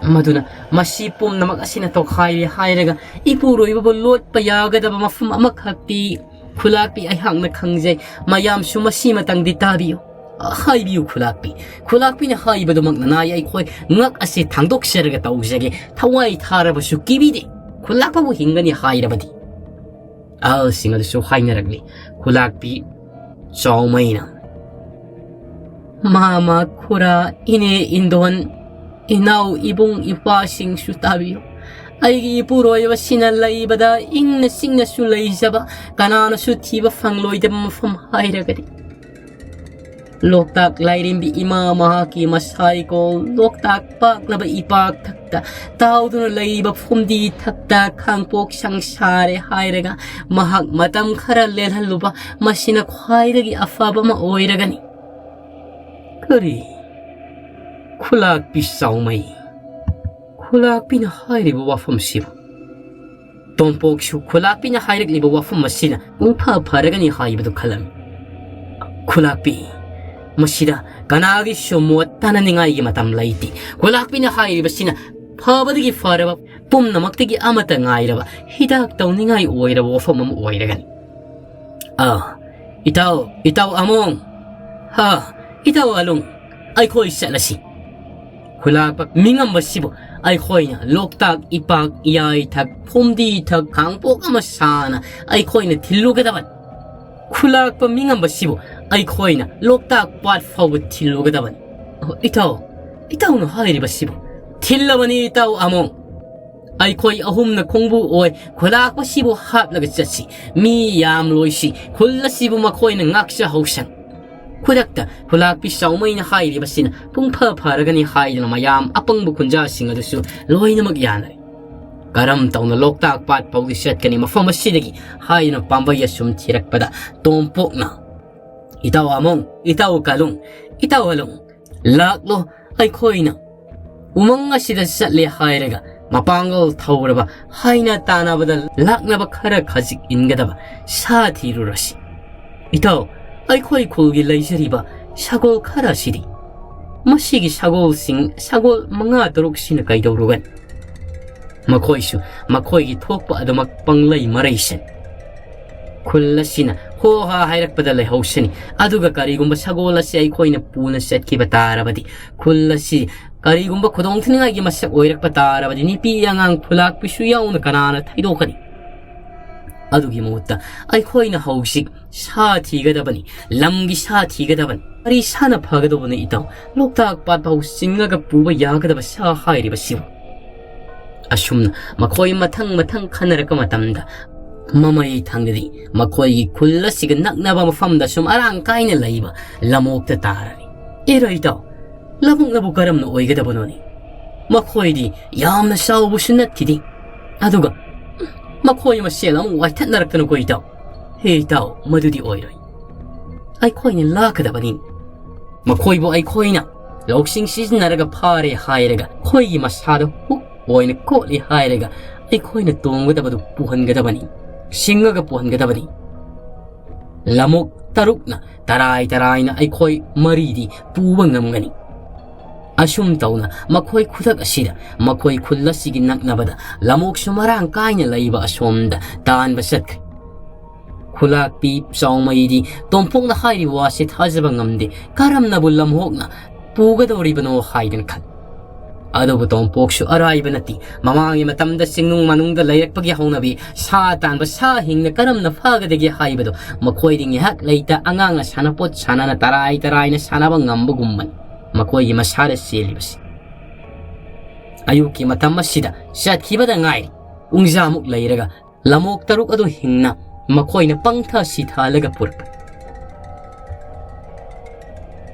ꯃꯗꯨꯅ ꯃꯁꯤ ꯄꯨꯝꯅꯃꯛ ꯑꯁꯤꯅ ꯇꯣꯈꯥꯏꯔꯦ ꯍꯥꯏꯔꯒ, ꯏꯄꯨꯔꯣꯏꯕꯕꯨ ꯂꯣꯠꯄ ꯌꯥꯒꯗꯕ ꯃꯐꯝ ꯑꯃꯈꯛꯇꯤ ꯈꯨꯂꯥꯛꯄꯤ ꯑꯩꯍꯥꯛꯅ ꯈꯪꯖꯩ꯫ ꯃꯌꯥꯝꯁꯨ ꯃꯁꯤꯃꯇꯪꯗꯤ ꯇꯥꯕꯤꯌꯨ꯫ ꯍꯥꯏꯕꯤꯌꯨ ꯈꯨꯂꯥꯛꯄꯤ꯫ ꯈꯨꯂꯥꯛꯄꯤꯅ ꯍꯥꯏꯕꯗꯨꯃꯛꯅ ꯅꯥꯏ ꯑꯩꯈꯣꯏ ꯉꯛ ꯑꯁꯤ ꯊꯥꯡꯗꯣꯛꯆꯔꯒ ꯇꯧꯖꯒꯦ꯫ ꯊꯋꯥꯏ ꯊꯥꯔꯕꯁꯨ ꯀꯤꯕꯤꯗꯦ꯫ ꯈꯨꯂꯥꯛꯄꯕꯨ ꯍꯤꯡꯒꯅꯤ ꯍꯥꯏꯔꯕꯗꯤ꯫ ꯑꯍꯜꯁꯤꯡ ꯑꯗꯨꯁꯨ ꯍꯥꯏꯅꯔꯛꯂꯤ꯫ ꯈꯨꯂꯥꯛꯄꯤ ꯆꯥꯎꯃꯩꯅ, "ꯃꯥꯃ, ꯈꯨꯔꯥ, ꯏꯅꯦ, ꯏꯟꯗꯣꯟ, ꯏꯅꯥꯎ, ꯏꯕꯨꯡ, ꯏꯄ꯭ꯋꯥꯁꯤꯡꯁꯨ ꯇꯥꯕꯤꯌꯨ꯫ ꯑꯩꯒꯤ ꯏꯄꯨꯔꯣꯏꯕꯁꯤꯅ ꯂꯩꯕꯗ ꯏꯪꯅ ꯆꯤꯛꯅꯁꯨ ꯂꯩꯖꯕ, ꯀꯅꯥꯅꯁꯨ ꯊꯤꯕ ꯐꯪꯂꯣꯏꯗꯕ ꯃꯐꯝ ꯍꯥꯏꯔꯒꯗꯤ ꯂꯣꯛꯇꯥꯛ ꯂꯥꯏꯔꯦꯝꯕꯤ ꯏꯃꯥ ꯃꯍꯥꯛꯀꯤ ꯃꯁꯥꯏꯀꯣꯜ ꯂꯣꯛꯇꯥꯛ ꯄꯥꯛꯂꯕ ꯏꯄꯥꯛ ꯊꯛꯇ ꯇꯥꯎꯗꯨꯅ ꯂꯩꯕ ꯐꯨꯝꯗꯤ ꯊꯛꯇ ꯈꯥꯡꯄꯣꯛ ꯁꯪꯁꯥꯔꯦ ꯍꯥꯏꯔꯒ ꯃꯍꯥꯛ ꯃꯇꯝ ꯈꯔ ꯂꯦꯜꯍꯜꯂꯨꯕ, ꯃꯁꯤꯅ ꯈ꯭ꯋꯥꯏꯗꯒꯤ ꯑꯐꯕ ꯑꯃ ꯑꯣꯏꯔꯒꯅꯤ"꯫ ꯀꯔꯤ? ꯈꯨꯂꯥꯛꯄꯤ ꯆꯥꯎꯃꯩ? ꯈꯨꯂꯥꯛꯄꯤꯅ ꯍꯥꯏꯔꯤꯕ ꯋꯥꯐꯝꯁꯤꯕꯨ? ꯇꯣꯝꯄꯣꯛꯁꯨ ꯈꯨꯂꯥꯛꯄꯤꯅ ꯍꯥꯏꯔꯛꯂꯤꯕ ꯋꯥꯐꯝ ꯑꯁꯤꯅ ꯄꯨꯡꯐ ꯐꯔꯒꯅꯤ ꯍꯥꯏꯕꯗꯨ ꯈꯜꯂꯝꯃꯤ꯫ ꯈꯨꯂꯥꯛꯄꯤ, ꯃꯁꯤꯗ ꯀꯅꯥꯒꯤꯁꯨ ꯃꯣꯠ ꯇꯥꯅꯅꯤꯡꯉꯥꯏꯒꯤ ꯃꯇꯝ ꯂꯩꯇꯦ꯫ ꯈꯨꯂꯥꯛꯄꯤꯅ ꯍꯥꯏꯔꯤꯕꯁꯤꯅ ꯐꯕꯗꯒꯤ ꯐꯔꯕ, ꯄꯨꯝꯅꯃꯛꯇꯒꯤ ꯑꯃꯠꯇ ꯉꯥꯏꯔꯕ, ꯍꯤꯗꯥꯛ ꯇꯧꯅꯤꯡꯉꯥꯏ ꯑꯣꯏꯔꯕ ꯋꯥꯐꯝ ꯑꯃ ꯑꯣꯏꯔꯒꯅꯤ꯫ ꯑꯥ, ꯏꯇꯥꯎ, ꯏꯇꯥꯎ ꯑꯃꯣꯡ! ꯍꯥ, ꯏꯇꯥꯎ ꯑꯂꯨꯡ! ꯑꯩꯈꯣꯏ ꯆꯠꯂꯁꯤ꯫ ꯈꯨꯂꯥꯛꯄ ꯃꯤꯉꯝꯕꯁꯤꯕꯨ ꯑꯩꯈꯣꯏꯅ ꯂꯣꯛꯇꯥꯛ ꯏꯄꯥꯛ ꯏꯌꯥꯏꯊꯛ ꯐꯨꯝꯗꯤꯊꯛ ꯈꯥꯡꯄꯣꯛ ꯑꯃ ꯁꯥꯅ ꯑꯩꯈꯣꯏꯅ ꯊꯤꯜꯂꯨꯒꯗꯕꯅꯤ꯫ ꯈꯨꯂꯥꯛꯄ ꯃꯤꯉꯝꯕꯁꯤꯕꯨ ꯑꯩꯈꯣꯏꯅ ꯂꯣꯛꯇꯥꯛ ꯄꯥꯠ ꯐꯥꯎꯕ ꯊꯤꯜꯂꯨꯒꯗꯕꯅꯤ꯫ ꯑꯣ, ꯏꯇꯥꯎ, ꯏꯇꯥꯎꯅ ꯍꯥꯏꯔꯤꯕꯁꯤꯕꯨ? ꯊꯤꯜꯂꯕꯅꯤ ꯏꯇꯥꯎ ꯑꯃꯣꯡ꯫ ꯑꯩꯈꯣꯏ ꯑꯍꯨꯝꯅ ꯈꯣꯡꯕꯨ ꯑꯣꯏ ꯈꯨꯂꯥꯛꯄꯁꯤꯕꯨ ꯍꯥꯞꯂꯒ ꯆꯠꯁꯤ꯫ ꯃꯤ ꯌꯥꯝꯂꯣꯏꯁꯤ꯫ ꯈꯨꯜ ꯑꯁꯤꯕꯨ ꯃꯈꯣꯏꯅ ꯉꯥꯛꯆꯍꯧꯁꯪ꯫ ꯈꯨꯗꯛꯇ ꯈꯨꯂꯥꯛꯄꯤ ꯆꯥꯎꯃꯩꯅ ꯍꯥꯏꯔꯤꯕꯁꯤꯅ ꯄꯨꯡꯐ ꯐꯔꯒꯅꯤ ꯍꯥꯏꯗꯨꯅ ꯃꯌꯥꯝ ꯑꯄꯪꯕ ꯈꯨꯟꯖꯥꯁꯤꯡ ꯑꯗꯨꯁꯨ ꯂꯣꯏꯅꯃꯛ ꯌꯥꯅꯔꯦ꯫ "ꯀꯔꯝ ꯇꯧꯅ ꯂꯣꯛꯇꯥꯛ ꯄꯥꯠ ꯐꯥꯎꯗꯤ ꯆꯠꯀꯅꯤ ꯃꯐꯝ ꯑꯁꯤꯗꯒꯤ?" ꯍꯥꯏꯗꯨꯅ ꯄꯥꯝꯕꯩ ꯑꯁꯨꯝ ꯊꯤꯔꯛꯄꯗ ꯇꯣꯝꯄꯣꯛꯅ, "ꯏꯇꯥꯎ ꯑꯃꯣꯡ, ꯏꯇꯥꯎ ꯀꯥꯂꯨꯡ, ꯏꯇꯥꯎ ꯑꯂꯨꯡ, ꯂꯥꯛꯂꯣ, ꯑꯩꯈꯣꯏꯅ ꯎꯃꯪ ꯑꯁꯤꯗ ꯆꯠꯂꯦ ꯍꯥꯏꯔꯒ ꯃꯄꯥꯡꯒꯜ ꯊꯧꯔꯕ ꯍꯥꯏꯅ ꯇꯥꯟꯅꯕꯗ ꯂꯥꯛꯅꯕ ꯈꯔ ꯈꯖꯤꯛ ꯏꯟꯒꯗꯕ ꯁꯥ ꯊꯤꯔꯨꯔꯁꯤ꯫ ꯏꯇꯥꯎ, ꯑꯩꯈꯣꯏ ꯈꯨꯜꯒꯤ ꯂꯩꯖꯔꯤꯕ ꯁꯒꯣꯜ ꯈꯔ ꯑꯁꯤꯗꯤ? ꯃꯁꯤꯒꯤ ꯁꯒꯣꯜꯁꯤꯡ, ꯁꯒꯣꯜ ꯃꯉꯥ ꯇꯔꯨꯛꯁꯤꯅ ꯀꯩꯗꯧꯔꯨꯒꯅꯤ? ꯃꯈꯣꯏꯁꯨ ꯃꯈꯣꯏꯒꯤ ꯊꯣꯛꯄ ꯑꯗꯨꯃꯛ ꯄꯪꯂꯩ ꯃꯔꯩꯁꯅꯤ꯫ ꯈꯨꯜ ꯑꯁꯤꯅ ꯍꯣ ꯍꯥ ꯍꯥꯏꯔꯛꯄꯗ ꯂꯩꯍꯧꯁꯅꯤ꯫ ꯑꯗꯨꯒ ꯀꯔꯤꯒꯨꯝꯕ ꯁꯒꯣꯜ ꯑꯁꯤ ꯑꯩꯈꯣꯏꯅ ꯄꯨꯅ ꯆꯠꯈꯤꯕ ꯇꯥꯔꯕꯗꯤ, ꯈꯨꯜ ꯑꯁꯤ ꯀꯔꯤꯒꯨꯝꯕ ꯈꯨꯗꯣꯡꯊꯤꯅꯤꯡꯉꯥꯏꯒꯤ ꯃꯁꯛ ꯑꯣꯏꯔꯛꯄ ꯇꯥꯔꯕꯗꯤ, ꯅꯨꯄꯤ ꯑꯉꯥꯡ ꯈꯨꯂꯥꯛꯄꯤꯁꯨ ꯌꯥꯎꯅ ꯀꯅꯥꯅ ꯊꯩꯗꯣꯛꯀꯅꯤ? ꯑꯗꯨꯒꯤ ꯃꯍꯨꯠꯇ ꯑꯩꯈꯣꯏꯅ ꯍꯧꯖꯤꯛ ꯁꯥ ꯊꯤꯒꯗꯕꯅꯤ, ꯂꯝꯒꯤ ꯁꯥ ꯊꯤꯒꯗꯕꯅꯤ꯫ ꯀꯔꯤ ꯁꯥꯅ ꯐꯒꯗꯧꯕꯅꯣ ꯏꯇꯥꯎ? ꯂꯣꯛꯇꯥꯛ ꯄꯥꯠ ꯐꯥꯎ ꯆꯤꯡꯉꯒ ꯄꯨꯕ ꯌꯥꯒꯗꯕ ꯁꯥ ꯍꯥꯏꯔꯤꯕꯁꯤꯕꯨ?" ꯑꯁꯨꯝꯅ ꯃꯈꯣꯏ ꯃꯊꯪ ꯃꯊꯪ ꯈꯟꯅꯔꯛꯄ ꯃꯇꯝꯗ, ꯃꯃꯩ ꯊꯪꯗꯗꯤ ꯃꯈꯣꯏꯒꯤ ꯈꯨꯜ ꯑꯁꯤꯒ ꯅꯛꯅꯕ ꯃꯐꯝꯗ ꯁꯨꯝ ꯑꯔꯥꯡ ꯀꯥꯏꯅ ꯂꯩꯕ ꯂꯝꯑꯣꯛꯇ ꯇꯥꯔꯔꯤ꯫ "ꯑꯦꯔꯥ ꯏꯇꯥꯎ, ꯂꯧꯕꯨꯛꯅꯕꯨ ꯀꯔꯝꯅ ꯑꯣꯏꯒꯗꯕꯅꯣꯅꯦ? ꯃꯈꯣꯏꯗꯤ ꯌꯥꯝꯅ ꯆꯥꯎꯕꯁꯨ ꯅꯠꯈꯤꯗꯦ꯫ ꯑꯗꯨꯒ ꯃꯈꯣꯏ ꯃꯁꯦꯜ ꯑꯃꯨꯛ ꯋꯥꯏꯊꯠꯅꯔꯛꯇꯅꯀꯣ ꯏꯇꯥꯎ꯫ ꯍꯦ ꯏꯇꯥꯎ, ꯃꯗꯨꯗꯤ ꯑꯣꯏꯔꯣꯏ꯫ ꯑꯩꯈꯣꯏꯅ ꯂꯥꯛꯀꯗꯕꯅꯤ꯫ ꯃꯈꯣꯏꯕꯨ ꯑꯩꯈꯣꯏꯅ ꯂꯧꯁꯤꯡ ꯁꯤꯖꯤꯟꯅꯔꯒ ꯐꯥꯔꯦ ꯍꯥꯏꯔꯒ ꯑꯩꯈꯣꯏꯒꯤ ꯃꯁꯥꯗ ꯍꯨꯛ ꯑꯣꯏꯅ ꯀꯣꯠꯂꯦ ꯍꯥꯏꯔꯒ ꯑꯩꯈꯣꯏꯅ ꯇꯣꯡꯒꯗꯕꯗꯨ ꯄꯨꯍꯟꯒꯗꯕꯅꯤ, ꯁꯤꯡꯉꯒ ꯄꯨꯍꯟꯒꯗꯕꯅꯤ꯫ ꯂꯝꯑꯣꯛ ꯇꯔꯨꯛꯅ ꯇꯔꯥꯏ ꯇꯔꯥꯏꯅ ꯑꯩꯈꯣꯏ ꯃꯔꯤꯗꯤ ꯄꯨꯕ ꯉꯝꯒꯅꯤ꯫" ꯑꯁꯨꯝ ꯇꯧꯅ ꯃꯈꯣꯏ ꯈꯨꯗꯛ ꯑꯁꯤꯗ ꯃꯈꯣꯏ ꯈꯨꯜ ꯑꯁꯤꯒꯤ ꯅꯛꯅꯕꯗ ꯂꯝꯑꯣꯛꯁꯨ ꯃꯔꯥꯡ ꯀꯥꯏꯅ ꯂꯩꯕ ꯑꯁꯣꯝꯗ ꯇꯥꯟꯕ ꯆꯠꯈ꯭ꯔꯦ꯫ ꯈꯨꯂꯥꯛꯄꯤ ꯆꯥꯎꯃꯩꯗꯤ ꯇꯣꯝꯄꯣꯛꯅ ꯍꯥꯏꯔꯤꯕ ꯋꯥꯁꯤ ꯊꯥꯖꯕ ꯉꯝꯗꯦ꯫ ꯀꯔꯝꯅꯕꯨ ꯂꯝꯑꯣꯛꯅ ꯄꯨꯒꯗꯧꯔꯤꯕꯅꯣ ꯍꯥꯏꯗꯅ ꯈꯜꯂꯤ꯫ ꯑꯗꯨꯕꯨ ꯇꯣꯝꯄꯣꯛꯁꯨ ꯑꯔꯥꯏꯕ ꯅꯠꯇꯦ꯫ ꯃꯃꯥꯡꯒꯤ ꯃꯇꯝꯗ ꯆꯤꯡꯅꯨꯡ ꯃꯅꯨꯡꯗ ꯂꯩꯔꯛꯄꯒꯤ ꯍꯧꯅꯕꯤ, ꯁꯥ ꯇꯥꯟꯕ ꯁꯥ ꯍꯤꯡꯅ ꯀꯔꯝꯅ ꯐꯒꯗꯒꯦ ꯍꯥꯏꯕꯗꯨ ꯃꯈꯣꯏꯗꯤ ꯉꯥꯏꯍꯥꯛ ꯂꯩꯇ ꯑꯉꯥꯡꯅ ꯁꯥꯟꯅꯄꯣꯠ ꯁꯥꯟꯅꯅ ꯇꯔꯥꯏ ꯇꯔꯥꯏꯅ ꯁꯥꯟꯅꯕ ꯉꯝꯕꯒꯨꯝꯕꯅꯤ ꯃꯈꯣꯏꯒꯤ ꯃꯁꯥꯗ ꯆꯦꯜꯂꯤꯕꯁꯤ꯫ ꯑꯌꯨꯛꯀꯤ ꯃꯇꯝ ꯑꯁꯤꯗ ꯆꯠꯈꯤꯕꯗ ꯉꯥꯏꯔꯤ꯫ ꯄꯨꯡꯖꯥꯃꯨꯛ ꯂꯩꯔꯒ ꯂꯝꯑꯣꯛ ꯇꯔꯨꯛ ꯑꯗꯨ ꯍꯤꯡꯅ ꯃꯈꯣꯏꯅ ꯄꯪꯊ ꯁꯤꯊꯍꯜꯂꯒ ꯄꯨꯔꯛꯈ꯭ꯔꯦ꯫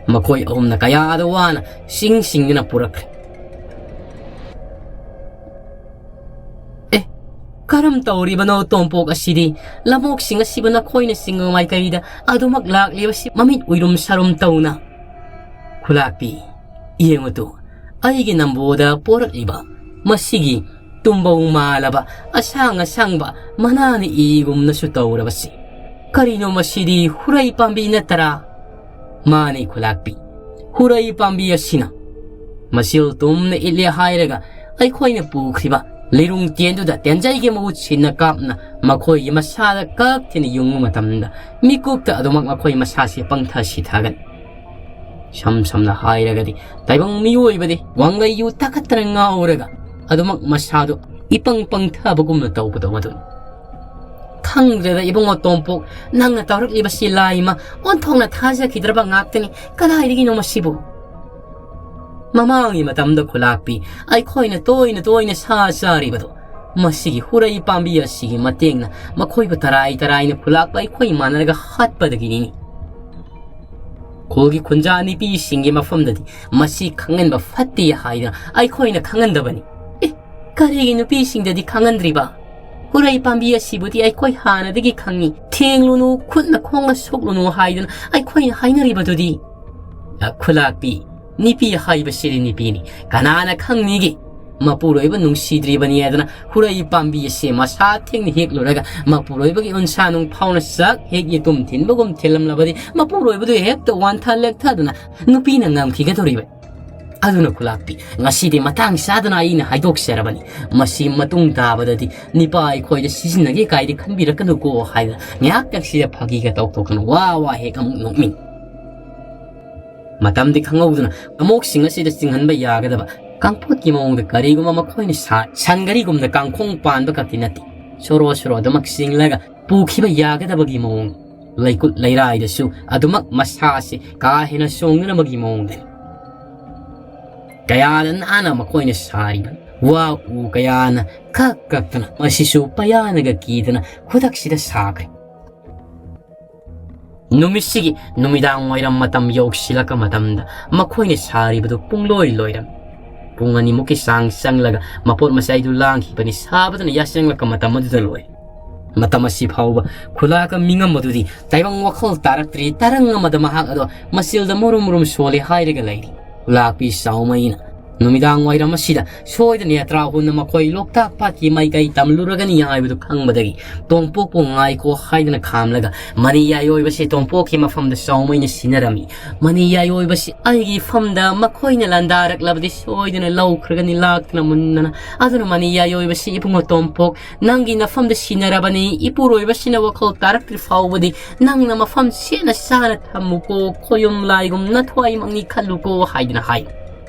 ꯃꯈꯣꯏ ꯑꯍꯨꯝꯅ ꯀꯌꯥꯗ ꯋꯥꯅ ꯆꯤꯡ ꯆꯤꯡꯗꯨꯅ ꯄꯨꯔꯛꯈ꯭ꯔꯦ꯫ "ꯑꯦ, ꯀꯔꯝ ꯇꯧꯔꯤꯕꯅꯣ ꯇꯣꯝꯄꯣꯛ ꯑꯁꯤꯗꯤ? ꯂꯝꯑꯣꯛꯁꯤꯡ ꯑꯁꯤꯕꯨ ꯅꯈꯣꯏꯅ ꯆꯤꯡꯕ ꯃꯥꯏꯀꯩꯗ ꯑꯗꯨꯃꯛ ꯂꯥꯛꯂꯤꯕꯁꯤ ꯃꯃꯤꯠ ꯎꯏꯔꯨꯝ ꯁꯥꯔꯨꯝ ꯇꯧꯅ?" "ꯈꯨꯂꯥꯛꯄꯤ, ꯌꯦꯡꯉꯨ ꯇꯨ, ꯑꯩꯒꯤ ꯅꯝꯕꯣꯗ ꯄꯣꯔꯛꯂꯤꯕ ꯃꯁꯤꯒꯤ ꯇꯨꯝꯕꯧ ꯃꯥꯜꯂꯕ, ꯑꯁꯥꯡ ꯑꯁꯥꯡꯕ, ꯃꯅꯥꯅ ꯏꯒꯨꯝꯅꯁꯨ ꯇꯧꯔꯕꯁꯤ꯫ ꯀꯔꯤꯅꯣ ꯃꯁꯤꯗꯤ, ꯍꯨꯔꯩ ꯄꯥꯝꯕꯤ ꯅꯠꯇꯔꯥ?" "ꯃꯥꯅꯤ ꯈꯨꯂꯥꯛꯄꯤ, ꯍꯨꯔꯩ ꯄꯥꯝꯕꯤ ꯑꯁꯤꯅ ꯃꯁꯤꯜ ꯇꯨꯝꯅ ꯏꯠꯂꯦ ꯍꯥꯏꯔꯒ ꯑꯩꯈꯣꯏꯅ ꯄꯨꯈ꯭ꯔꯤꯕ ꯂꯤꯔꯨꯡ ꯇꯦꯟꯗꯨꯗ ꯇꯦꯟꯖꯩꯒꯤ ꯃꯍꯨꯠ ꯁꯤꯟꯅ ꯀꯥꯞꯅ ꯃꯈꯣꯏꯒꯤ ꯃꯁꯥꯗ ꯀꯛ ꯊꯤꯅ ꯌꯨꯡꯕ ꯃꯇꯝꯗ ꯃꯤꯀꯨꯞꯇ ꯑꯗꯨꯃꯛ ꯃꯈꯣꯏ ꯃꯁꯥꯁꯤ ꯄꯪꯊ ꯁꯤꯊꯒꯅꯤ꯫ ꯁꯝ ꯁꯝꯅ ꯍꯥꯏꯔꯒꯗꯤ ꯇꯥꯏꯕꯪ ꯃꯤꯑꯣꯏꯕꯗꯤ ꯋꯥꯡꯂꯩ ꯌꯨ ꯊꯛꯈꯠꯇꯅ ꯉꯥꯎꯔꯒ ꯑꯗꯨꯃꯛ ꯃꯁꯥꯗꯨ ꯏꯄꯪ ꯄꯪꯊꯕꯒꯨꯝꯅ ꯇꯧꯕꯗꯧ ꯑꯗꯨꯅꯤ꯫ ꯈꯪꯗ꯭ꯔꯦꯗ ꯏꯕꯨꯡꯉꯣ ꯇꯣꯝꯄꯣꯛ, ꯅꯪꯅ ꯇꯧꯔꯛꯂꯤꯕꯁꯤ ꯂꯥꯏꯃ ꯑꯣꯟꯊꯣꯛꯅ ꯊꯥꯖꯈꯤꯗ꯭ꯔꯕ ꯉꯥꯛꯇꯅꯤ꯫ ꯀꯗꯥꯏꯗꯒꯤꯅꯣ ꯃꯁꯤꯕꯨ?" ꯃꯃꯥꯡꯒꯤ ꯃꯇꯝꯗ ꯈꯨꯂꯥꯛꯄꯤ ꯑꯩꯈꯣꯏꯅ ꯇꯣꯏꯅ ꯇꯣꯏꯅ ꯁꯥ ꯆꯥꯔꯤꯕꯗꯣ ꯃꯁꯤꯒꯤ ꯍꯨꯔꯩ ꯄꯥꯝꯕꯤ ꯑꯁꯤꯒꯤ ꯃꯇꯦꯡꯅ ꯃꯈꯣꯏꯕꯨ ꯇꯔꯥꯏ ꯇꯔꯥꯏꯅ ꯈꯨꯂꯥꯛꯄ ꯑꯩꯈꯣꯏ ꯃꯥꯟꯅꯔꯒ ꯍꯥꯠꯄꯗꯒꯤꯅꯤꯅꯤ꯫ ꯈꯨꯜꯒꯤ ꯈꯨꯟꯖꯥ ꯅꯨꯄꯤꯁꯤꯡꯒꯤ ꯃꯐꯝꯗꯗꯤ ꯃꯁꯤ ꯈꯪꯍꯟꯕ ꯐꯠꯇꯦ ꯍꯥꯏꯗꯅ ꯑꯩꯈꯣꯏꯅ ꯈꯪꯍꯟꯗꯕꯅꯤ꯫ ꯑꯦ, ꯀꯔꯤꯒꯤ ꯅꯨꯄꯤꯁꯤꯡꯗꯗꯤ ꯈꯪꯍꯟꯗ꯭ꯔꯤꯕ? ꯍꯨꯔꯩ ꯄꯥꯝꯕꯤ ꯑꯁꯤꯕꯨꯗꯤ ꯑꯩꯈꯣꯏ ꯍꯥꯟꯅꯗꯒꯤ ꯈꯪꯉꯤ꯫ "ꯊꯦꯡꯂꯨꯅꯨ, ꯈꯨꯠꯅ ꯈꯣꯡꯅ ꯁꯣꯛꯂꯨꯅꯨ" ꯍꯥꯏꯗꯅ ꯑꯩꯈꯣꯏꯅ ꯍꯥꯏꯅꯔꯤꯕꯗꯨꯗꯤ꯫ ꯈꯨꯂꯥꯛꯄꯤ, ꯅꯨꯄꯤ ꯍꯥꯏꯕꯁꯤꯗꯤ ꯅꯨꯄꯤꯅꯤ꯫ ꯀꯅꯥꯅ ꯈꯪꯅꯤꯒꯦ? ꯃꯄꯨꯔꯣꯏꯕ ꯅꯨꯡꯁꯤꯗ꯭ꯔꯤꯕꯅꯤ ꯍꯥꯏꯗꯅ ꯍꯨꯔꯩ ꯄꯥꯝꯕꯤ ꯑꯁꯤ ꯃꯁꯥ ꯊꯦꯡꯅ ꯍꯦꯛꯂꯨꯔꯒ ꯃꯄꯨꯔꯣꯏꯕꯒꯤ ꯎꯟꯁꯥ ꯅꯨꯡ ꯐꯥꯎꯅ ꯆꯥꯛ ꯍꯦꯛ ꯌꯦꯇꯨꯝ ꯊꯤꯟꯕꯒꯨꯝ ꯊꯤꯜꯂꯝꯂꯕꯗꯤ ꯃꯄꯨꯔꯣꯏꯕꯗꯨ ꯍꯦꯛꯇ ꯋꯥꯟꯊ ꯂꯦꯛꯊꯗꯨꯅ ꯅꯨꯄꯤꯅ ꯉꯝꯈꯤꯒꯗꯧꯔꯤꯕ꯫ ꯑꯗꯨꯅ ꯈꯨꯂꯥꯛꯄꯤ, ꯉꯁꯤꯗꯤ ꯃꯇꯥꯡ ꯆꯥꯗꯅ ꯑꯩꯅ ꯍꯥꯏꯗꯣꯛꯆꯔꯕꯅꯤ꯫ ꯃꯁꯤ ꯃꯇꯨꯡ ꯇꯥꯕꯗꯗꯤ ꯅꯤꯄꯥ ꯑꯩꯈꯣꯏꯗ ꯁꯤꯖꯤꯟꯅꯒꯦ ꯀꯥꯏꯗꯤ ꯈꯟꯕꯤꯔꯛꯀꯅꯨꯀꯣ ꯍꯥꯏꯗꯅ ꯉꯥꯏꯍꯥꯛꯇꯪꯁꯤꯗ ꯐꯥꯒꯤꯒ ꯇꯧꯊꯣꯛꯇꯅ ꯋꯥ ꯋꯥ ꯍꯦꯛ ꯑꯃꯨꯛ ꯅꯣꯛꯃꯤꯟ꯫ ꯃꯇꯝꯗꯤ ꯈꯪꯍꯧꯗꯅ ꯑꯃꯣꯛꯁꯤꯡ ꯑꯁꯤꯗ ꯆꯤꯡꯍꯟꯕ ꯌꯥꯒꯗꯕ ꯀꯥꯡꯄꯣꯠꯀꯤ ꯃꯑꯣꯡꯗ ꯀꯔꯤꯒꯨꯝꯕ ꯃꯈꯣꯏꯅ ꯁꯥ-, ꯁꯟ ꯒꯥꯔꯤꯒꯨꯝꯅ ꯀꯥꯡꯈꯣꯡ ꯄꯥꯟꯕ ꯈꯛꯇꯤ ꯅꯠꯇꯦ, ꯁꯣꯔꯣ ꯁꯣꯔꯣ ꯑꯗꯨꯃꯛ ꯆꯤꯡꯂꯒ ꯄꯨꯈꯤꯕ ꯌꯥꯒꯗꯕꯒꯤ ꯃꯑꯣꯡ, ꯂꯩꯀꯨꯠ ꯂꯩꯔꯥꯏꯗꯁꯨ ꯑꯗꯨꯃꯛ ꯃꯁꯥꯁꯦ ꯀꯥ ꯍꯦꯟꯅ ꯆꯣꯡꯗꯅꯕꯒꯤ ꯃꯑꯣꯡꯗꯅꯤ꯫ ꯀꯌꯥꯗ ꯅꯥꯟꯅ ꯃꯈꯣꯏꯅ ꯁꯥꯔꯤꯕ ꯋꯥ ꯎ ꯀꯌꯥꯅ ꯀꯛ ꯀꯛꯇꯅ, ꯃꯁꯤꯁꯨ ꯄꯌꯥꯅꯒ ꯀꯤꯗꯅ ꯈꯨꯗꯛꯁꯤꯗ ꯁꯥꯈ꯭ꯔꯦ꯫ ꯅꯨꯃꯤꯠꯁꯤꯒꯤ ꯅꯨꯃꯤꯗꯥꯡ ꯋꯥꯏꯔꯝ ꯃꯇꯝ ꯌꯧꯁꯤꯜꯂꯛꯄ ꯃꯇꯝꯗ ꯃꯈꯣꯏꯅ ꯁꯥꯔꯤꯕꯗꯨ ꯄꯨꯡꯂꯣꯏ ꯂꯣꯏꯔꯝꯃꯤ꯫ ꯄꯨꯡ ꯑꯅꯤꯃꯨꯛꯀꯤ ꯆꯥꯡ ꯆꯪꯂꯒ ꯃꯄꯣꯠ ꯃꯆꯩꯗꯨ ꯂꯥꯡꯈꯤꯕꯅꯤ, ꯁꯥꯕꯗꯨꯅ ꯌꯥꯆꯪꯂꯛꯄ ꯃꯇꯝ ꯑꯗꯨꯗ ꯂꯣꯏ꯫ ꯃꯇꯝ ꯑꯁꯤ ꯐꯥꯎꯕ ꯈꯨꯂꯥꯛꯄ ꯃꯤꯉꯝ ꯑꯗꯨꯗꯤ ꯇꯥꯏꯕꯪ ꯋꯥꯈꯜ ꯇꯥꯔꯛꯇ꯭ꯔꯤ, ꯇꯔꯪ ꯑꯃꯗ ꯃꯍꯥꯛ ꯑꯗꯣ ꯃꯆꯤꯜꯗ ꯃꯨꯔꯨꯝ ꯃꯨꯔꯨꯝ ꯁꯣꯜꯂꯤ ꯍꯥꯏꯔꯒ ꯂꯩꯔꯤ꯫ ꯈꯨꯂꯥꯛꯄꯤ ꯆꯥꯎꯃꯩꯅ ꯅꯨꯃꯤꯗꯥꯡ ꯋꯥꯏꯔꯝ ꯑꯁꯤꯗ ꯁꯣꯏꯗꯅ ꯌꯥꯇ꯭ꯔꯥ ꯍꯨꯟꯅ ꯃꯈꯣꯏ ꯂꯣꯛꯇꯥꯛ ꯄꯥꯠꯀꯤ ꯃꯥꯏꯀꯩ ꯇꯝꯂꯨꯔꯒꯅꯤ ꯍꯥꯏꯕꯗꯨ ꯈꯪꯕꯗꯒꯤ ꯇꯣꯝꯄꯣꯛꯄꯨ ꯉꯥꯏꯈꯣ ꯍꯥꯏꯗꯨꯅ ꯈꯥꯝꯂꯒ ꯃꯅꯤ ꯌꯥꯏꯑꯣꯏꯕꯁꯤ ꯇꯣꯝꯄꯣꯛꯀꯤ ꯃꯐꯝꯗ ꯆꯥꯎꯃꯩꯅ ꯁꯤꯟꯅꯔꯝꯃꯤ꯫ ꯃꯅꯤ ꯌꯥꯏꯑꯣꯏꯕꯁꯤ ꯑꯩꯒꯤ ꯏꯐꯝꯗ ꯃꯈꯣꯏꯅ ꯂꯥꯟꯗꯥꯔꯛꯂꯕꯗꯤ ꯁꯣꯏꯗꯅ ꯂꯧꯈ꯭ꯔꯒꯅꯤ ꯂꯥꯛꯇꯨꯅ ꯃꯨꯟꯗꯅ꯫ ꯑꯗꯨꯅ ꯃꯅꯤ ꯌꯥꯏꯑꯣꯏꯕꯁꯤ ꯏꯕꯨꯡꯉꯣ ꯇꯣꯝꯄꯣꯛ, ꯅꯪꯒꯤ ꯅꯐꯝꯗ ꯁꯤꯟꯅꯔꯕꯅꯤ꯫ ꯏꯄꯨꯔꯣꯏꯕꯁꯤꯅ ꯋꯥꯈꯜ ꯇꯥꯔꯛꯇ꯭ꯔꯤ ꯐꯥꯎꯕꯗꯤ ꯅꯪꯅ ꯃꯐꯝ ꯁꯦꯠꯅ ꯆꯥꯅ ꯊꯝꯃꯨꯀꯣ, ꯈꯣꯌꯨꯝ ꯂꯥꯏꯒꯨꯝ ꯅꯊ꯭ꯋꯥꯏꯃꯛꯅꯤ ꯈꯜꯂꯨꯀꯣ ꯍꯥꯏꯗꯨꯅ ꯍꯥꯏ꯫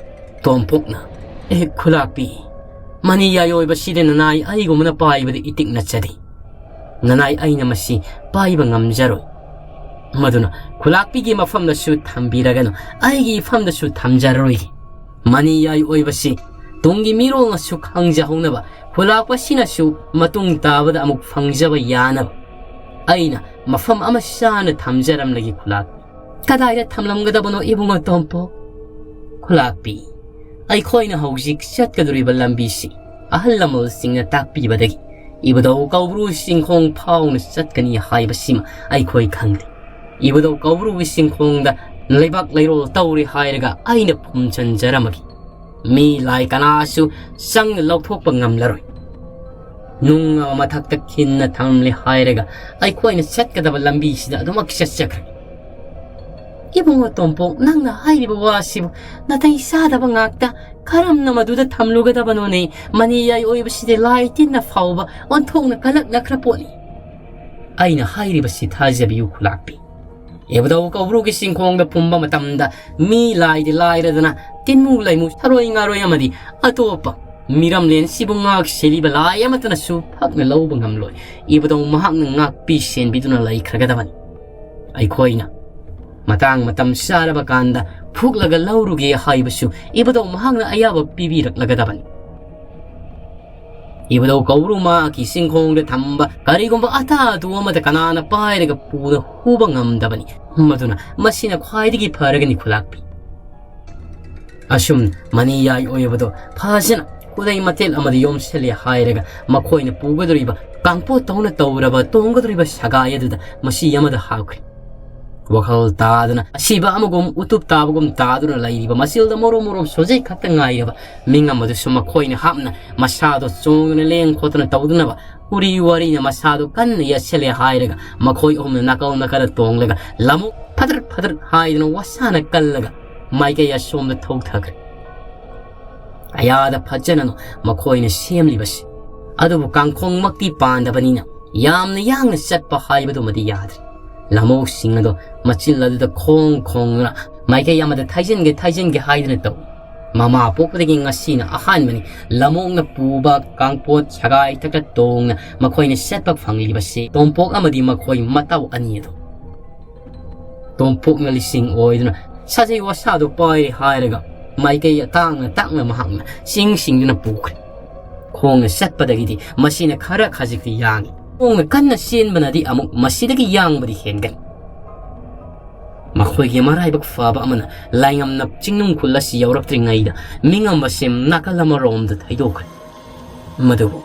ꯇꯣꯝꯄꯣꯛꯅ, ꯑꯦ ꯈꯨꯂꯥꯛꯄꯤ, ꯃꯅꯤ ꯌꯥꯏꯑꯣꯏꯕꯁꯤꯗꯤ ꯅꯅꯥꯏ ꯑꯩꯒꯨꯝꯕꯅ ꯄꯥꯏꯕꯗ ꯏꯇꯤꯛ ꯅꯠꯆꯗꯦ꯫ ꯅꯅꯥꯏ ꯑꯩꯅ ꯃꯁꯤ ꯄꯥꯏꯕ ꯉꯝꯖꯔꯣꯏ꯫ ꯃꯗꯨꯅ ꯈꯨꯂꯥꯛꯄꯤꯒꯤ ꯃꯐꯝꯗꯁꯨ ꯊꯝꯕꯤꯔꯒꯅꯨ, ꯑꯩꯒꯤ ꯏꯐꯝꯗꯁꯨ ꯊꯝꯖꯔꯔꯣꯏꯒꯦ꯫ ꯃꯅꯤ ꯌꯥꯏꯑꯣꯏꯕꯁꯤ ꯇꯨꯡꯒꯤ ꯃꯤꯔꯣꯜꯅꯁꯨ ꯈꯪꯖꯍꯧꯅꯕ, ꯈꯨꯂꯥꯛꯄꯁꯤꯅꯁꯨ ꯃꯇꯨꯡ ꯇꯥꯕꯗ ꯑꯃꯨꯛ ꯐꯪꯖꯕ ꯌꯥꯅꯕ ꯑꯩꯅ ꯃꯐꯝ ꯑꯃ ꯆꯥꯅ ꯊꯝꯖꯔꯝꯂꯒꯦ ꯈꯨꯂꯥꯛꯄꯤ꯫ ꯀꯗꯥꯏꯗ ꯊꯝꯂꯝꯒꯗꯕꯅꯣ ꯏꯕꯨꯡꯉꯣ ꯇꯣꯝꯄꯣꯛ? ꯈꯨꯂꯥꯛꯄꯤ, ꯑꯩꯈꯣꯏꯅ ꯍꯧꯖꯤꯛ ꯆꯠꯀꯗꯧꯔꯤꯕ ꯂꯝꯕꯤꯁꯤ ꯑꯍꯜ ꯂꯃꯟꯁꯤꯡꯅ ꯇꯥꯛꯄꯤꯕꯗꯒꯤ ꯏꯕꯨꯙꯧ ꯀꯧꯕ꯭ꯔꯨ ꯆꯤꯡꯈꯣꯡ ꯐꯥꯎꯅ ꯆꯠꯀꯅꯤ ꯍꯥꯏꯕꯁꯤꯃ ꯑꯩꯈꯣꯏ ꯈꯪꯂꯤ꯫ ꯏꯕꯨꯙꯧ ꯀꯧꯕ꯭ꯔꯨꯒꯤ ꯆꯤꯡꯈꯣꯡꯗ ꯂꯩꯕꯥꯛ ꯂꯩꯔꯣꯜ ꯇꯧꯔꯤ ꯍꯥꯏꯔꯒ ꯑꯩꯅ ꯐꯨꯝꯖꯟꯖꯔꯝꯃꯒꯦ꯫ ꯃꯤ ꯂꯥꯏ ꯀꯅꯥꯁꯨ ꯆꯪꯅ ꯂꯧꯊꯣꯛꯄ ꯉꯝꯂꯔꯣꯏ꯫ ꯅꯨꯡ ꯑꯃ ꯃꯊꯛꯇ ꯈꯤꯟꯅ ꯊꯝꯂꯦ ꯍꯥꯏꯔꯒ ꯑꯩꯈꯣꯏꯅ ꯆꯠꯀꯗꯕ ꯂꯝꯕꯤꯁꯤꯗ ꯑꯗꯨꯃꯛ ꯆꯠꯆꯈ꯭ꯔꯦ꯫ ꯏꯕꯨꯡꯉꯣ ꯇꯣꯝꯄꯣꯛ, ꯅꯪꯅ ꯍꯥꯏꯔꯤꯕ ꯋꯥꯁꯤꯕꯨ ꯅꯥꯇꯩ ꯆꯥꯗꯕ ꯉꯥꯛꯇ꯫ ꯀꯔꯝꯅ ꯃꯗꯨꯗ ꯊꯝꯂꯨꯒꯗꯕꯅꯣꯅꯦ? ꯃꯅꯤ ꯌꯥꯏꯑꯣꯏꯕꯁꯤꯗꯤ ꯂꯥꯏ ꯇꯤꯟꯅ ꯐꯥꯎꯕ ꯑꯣꯟꯊꯣꯛꯅ ꯀꯜꯂꯛꯅꯈ꯭ꯔ ꯄꯣꯠꯅꯤ꯫ ꯑꯩꯅ ꯍꯥꯏꯔꯤꯕꯁꯤ ꯊꯥꯖꯕꯤꯌꯨ ꯈꯨꯂꯥꯛꯄꯤ꯫ ꯏꯕꯨꯙꯧ ꯀꯧꯕ꯭ꯔꯨꯒꯤ ꯆꯤꯡꯈꯣꯡꯗ ꯐꯨꯝꯕ ꯃꯇꯝꯗ ꯃꯤ ꯂꯥꯏꯗꯤ ꯂꯥꯏꯔꯗꯅ ꯇꯤꯟꯃꯨ ꯂꯩꯃꯨ, ꯁꯥꯔꯣꯏ ꯉꯥꯔꯣꯏ ꯑꯃꯗꯤ ꯑꯇꯣꯞꯄ ꯃꯤꯔꯝꯂꯦꯟꯁꯤꯕꯨ ꯉꯥꯛ ꯁꯦꯜꯂꯤꯕ ꯂꯥꯏ ꯑꯃꯠꯇꯅꯁꯨ ꯐꯛꯅ ꯂꯧꯕ ꯉꯝꯂꯣꯏ꯫ ꯏꯕꯨꯙꯧ ꯃꯍꯥꯛꯅ ꯉꯥꯛꯄꯤ ꯁꯦꯟꯕꯤꯗꯨꯅ ꯂꯩꯈ꯭ꯔꯒꯗꯕꯅꯤ꯫ ꯑꯩꯈꯣꯏꯅ ꯃꯇꯥꯡ ꯃꯇꯝ ꯆꯥꯔꯕ ꯀꯥꯟꯗ ꯐꯨꯛꯂꯒ ꯂꯧꯔꯨꯒꯦ ꯍꯥꯏꯕꯁꯨ ꯏꯕꯨꯙꯧ ꯃꯍꯥꯛꯅ ꯑꯌꯥꯕ ꯄꯤꯕꯤꯔꯛꯂꯒꯗꯕꯅꯤ꯫ ꯏꯕꯨꯙꯧ ꯀꯧꯕ꯭ꯔꯨ ꯃꯍꯥꯛꯀꯤ ꯆꯤꯡꯈꯣꯡꯗ ꯊꯝꯕ ꯀꯔꯤꯒꯨꯝꯕ ꯑꯊꯥ ꯑꯗꯨ ꯑꯃꯗ ꯀꯅꯥꯅ ꯄꯥꯏꯔꯒ ꯄꯨꯕ ꯍꯨꯕ ꯉꯝꯗꯕꯅꯤ꯫ ꯃꯗꯨꯅ ꯃꯁꯤꯅ ꯈ꯭ꯋꯥꯏꯗꯒꯤ ꯐꯔꯒꯅꯤ ꯈꯨꯂꯥꯛꯄꯤ꯫ ꯑꯁꯨꯝ ꯃꯅꯤꯌꯥꯏ ꯑꯣꯏꯕꯗꯣ ꯐꯖꯅ ꯈꯨꯗꯩ ꯃꯇꯦꯜ ꯑꯃꯗ ꯌꯣꯝꯁꯤꯜꯂꯦ ꯍꯥꯏꯔꯒ ꯃꯈꯣꯏꯅ ꯄꯨꯒꯗꯧꯔꯤꯕ ꯀꯥꯡꯄꯣꯠ ꯇꯧꯅ ꯇꯧꯔꯕ ꯇꯣꯡꯒꯗꯧꯔꯤꯕ ꯁꯒꯥꯏ ꯑꯗꯨꯗ ꯃꯁꯤ ꯑꯃꯗ ꯍꯥꯞꯈ꯭ꯔꯦ꯫ ꯋꯥꯈꯜ ꯇꯥꯗꯅ ꯑꯁꯤꯕ ꯑꯃꯒꯨꯝ ꯎꯇꯨꯞ ꯇꯥꯕꯒꯨꯝ ꯇꯥꯗꯨꯅ ꯂꯩꯔꯤꯕ ꯃꯆꯤꯜꯗ ꯃꯣꯔꯣ ꯃꯣꯔꯣ ꯁꯣꯟꯖꯩ ꯈꯛꯇ ꯉꯥꯏꯔꯕ ꯃꯤꯡ ꯑꯃꯗꯨꯁꯨ ꯃꯈꯣꯏꯅ ꯍꯥꯞꯅ ꯃꯁꯥꯗꯣ ꯆꯣꯡꯗꯨꯅ ꯂꯦꯡ ꯈꯣꯠꯇꯅ ꯇꯧꯗꯅꯕ ꯎꯔꯤ ꯋꯥꯔꯤꯅ ꯃꯁꯥꯗꯣ ꯀꯟꯅ ꯌꯦꯠꯁꯤꯜꯂꯦ ꯍꯥꯏꯔꯒ ꯃꯈꯣꯏ ꯑꯍꯨꯝꯅ ꯅꯥꯀꯜ ꯅꯥꯀꯜꯗ ꯇꯣꯡꯂꯒ ꯂꯃꯨꯛ ꯐꯗ꯭ꯔꯠ ꯐꯗ꯭ꯔꯠ ꯍꯥꯏꯗꯨꯅ ꯋꯥꯁꯥꯅ ꯀꯜꯂꯒ ꯃꯥꯏꯀꯩ ꯑꯁꯣꯝꯗ ꯊꯧꯊꯈ꯭ꯔꯦ꯫ ꯑꯌꯥꯗ ꯐꯖꯅ ꯃꯈꯣꯏꯅ ꯁꯦꯝꯂꯤꯕꯁꯤ꯫ ꯑꯗꯨꯕꯨ ꯀꯥꯡꯈꯣꯡꯃꯛꯇꯤ ꯄꯥꯟꯗꯕꯅꯤꯅ ꯌꯥꯝꯅ ꯌꯥꯡꯅ ꯆꯠꯄ ꯍꯥꯏꯕꯗꯨꯃꯗꯤ ꯌꯥꯗ꯭ꯔꯦ꯫ ꯂꯃꯣꯛꯁꯤꯡ ꯑꯗꯣ ꯃꯆꯤꯜ ꯑꯗꯨꯗ ꯈꯣꯡ ꯈꯣꯡꯗꯨꯅ ꯃꯥꯏꯀꯩ ꯑꯃꯗ ꯊꯩꯖꯤꯟꯒꯦ ꯊꯩꯖꯤꯟꯒꯦ ꯍꯥꯏꯗꯨꯅ ꯇꯧꯏ꯫ ꯃꯃꯥ ꯄꯣꯛꯄꯗꯒꯤ ꯉꯁꯤꯅ ꯑꯍꯥꯟꯕꯅꯤ꯫ ꯂꯃꯣꯛꯅ ꯄꯨꯕ ꯀꯥꯡꯄꯣꯠ ꯁꯒꯥꯏ ꯊꯛꯇ ꯇꯣꯡꯅ ꯃꯈꯣꯏꯅ ꯆꯠꯄ ꯐꯪꯂꯤꯕꯁꯤ ꯇꯣꯝꯄꯣꯛ ꯑꯃꯗꯤ ꯃꯈꯣꯏ ꯃꯇꯥꯎ ꯑꯅꯤ ꯑꯗꯨ꯫ ꯇꯣꯝꯄꯣꯛꯅ ꯂꯤꯁꯤꯡ ꯑꯣꯏꯗꯨꯅ ꯁꯥꯖꯩ ꯋꯥꯁꯥꯗꯨ ꯄꯥꯏꯔꯦ ꯍꯥꯏꯔꯒ ꯃꯥꯏꯀꯩ ꯇꯥꯡꯅ ꯇꯥꯡꯅ ꯃꯍꯥꯛꯅ ꯆꯤꯡ ꯁꯤꯡꯗꯨꯅ ꯄꯨꯈ꯭ꯔꯦ꯫ ꯈꯣꯡꯅ ꯆꯠꯄꯗꯒꯤꯗꯤ ꯃꯁꯤꯅ ꯈꯔ ꯈꯖꯤꯛꯇꯤ ꯌꯥꯡꯏ꯫ ꯈꯣꯡꯅ ꯀꯟꯅ ꯆꯦꯟꯕꯅꯗꯤ ꯑꯃꯨꯛ ꯃꯁꯤꯗꯒꯤ ꯌꯥꯡꯕꯗꯤ ꯍꯦꯟꯒꯅꯤ꯫ ꯃꯈꯣꯏꯒꯤ ꯃꯔꯥꯏꯕꯛ ꯐꯕ ꯑꯃꯅ ꯂꯥꯏꯉꯝꯅ ꯆꯤꯡꯅꯨꯡ ꯈꯨꯜ ꯑꯁꯤ ꯌꯧꯔꯛꯇ꯭ꯔꯤꯉꯩꯗ ꯃꯤꯉꯝ ꯑꯁꯤ ꯅꯥꯀꯜ ꯑꯃꯔꯣꯝꯗ ꯊꯩꯗꯣꯛꯈ꯭ꯔꯦ꯫ ꯃꯗꯨꯕꯨ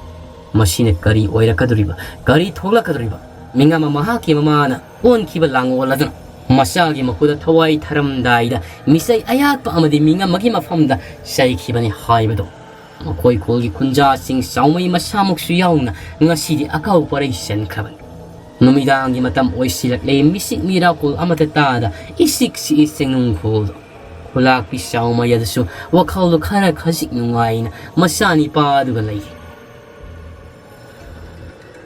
ꯃꯁꯤꯅ ꯀꯔꯤ ꯑꯣꯏꯔꯛꯀꯗꯧꯔꯤꯕ, ꯀꯔꯤ ꯊꯣꯛꯂꯛꯀꯗꯧꯔꯤꯕ? ꯃꯤꯉꯝ ꯃꯍꯥꯛꯀꯤ ꯃꯃꯥꯅ ꯑꯣꯟꯈꯤꯕ ꯂꯥꯡꯑꯣꯜ ꯑꯗꯨꯅ ꯃꯆꯥꯒꯤ ꯃꯈꯨꯗ ꯊꯋꯥꯏ ꯊꯔꯝꯗꯥꯏꯗ ꯃꯤꯆꯩ ꯑꯌꯥꯛꯄ ꯑꯃꯗꯤ ꯃꯤꯉꯝ ꯑꯃꯒꯤ ꯃꯐꯝꯗ ꯆꯩꯈꯤꯕꯅꯤ ꯍꯥꯏꯕꯗꯨ ꯃꯈꯣꯏ ꯈꯨꯜꯒꯤ ꯈꯨꯟꯖꯥꯁꯤꯡ ꯆꯥꯎꯃꯩ ꯃꯁꯥꯃꯛꯁꯨ ꯌꯥꯎꯅ ꯉꯁꯤꯗꯤ ꯑꯀꯥꯎ ꯄꯔꯩ ꯆꯟꯈ꯭ꯔꯕꯅꯤ꯫ ꯅꯨꯃꯤꯗꯥꯡꯒꯤ ꯃꯇꯝ ꯑꯣꯏꯁꯤꯜꯂꯛꯂꯦ꯫ ꯃꯤꯁꯤꯛ ꯃꯤꯔꯥꯀꯨꯜ ꯑꯃꯠꯇ ꯇꯥꯗ ꯏꯁꯤꯛ ꯁꯤꯛꯏ ꯆꯤꯡꯅꯨꯡꯈꯣꯜꯗꯣ꯫ ꯈꯨꯂꯥꯛꯄꯤ ꯆꯥꯎꯃꯩ ꯑꯗꯨꯁꯨ ꯋꯥꯈꯜꯗꯨ ꯈꯔ ꯈꯖꯤꯛ ꯅꯨꯡꯉꯥꯏꯅ ꯃꯆꯥꯅꯤꯄꯥꯗꯨꯒ ꯂꯩꯔꯤ꯫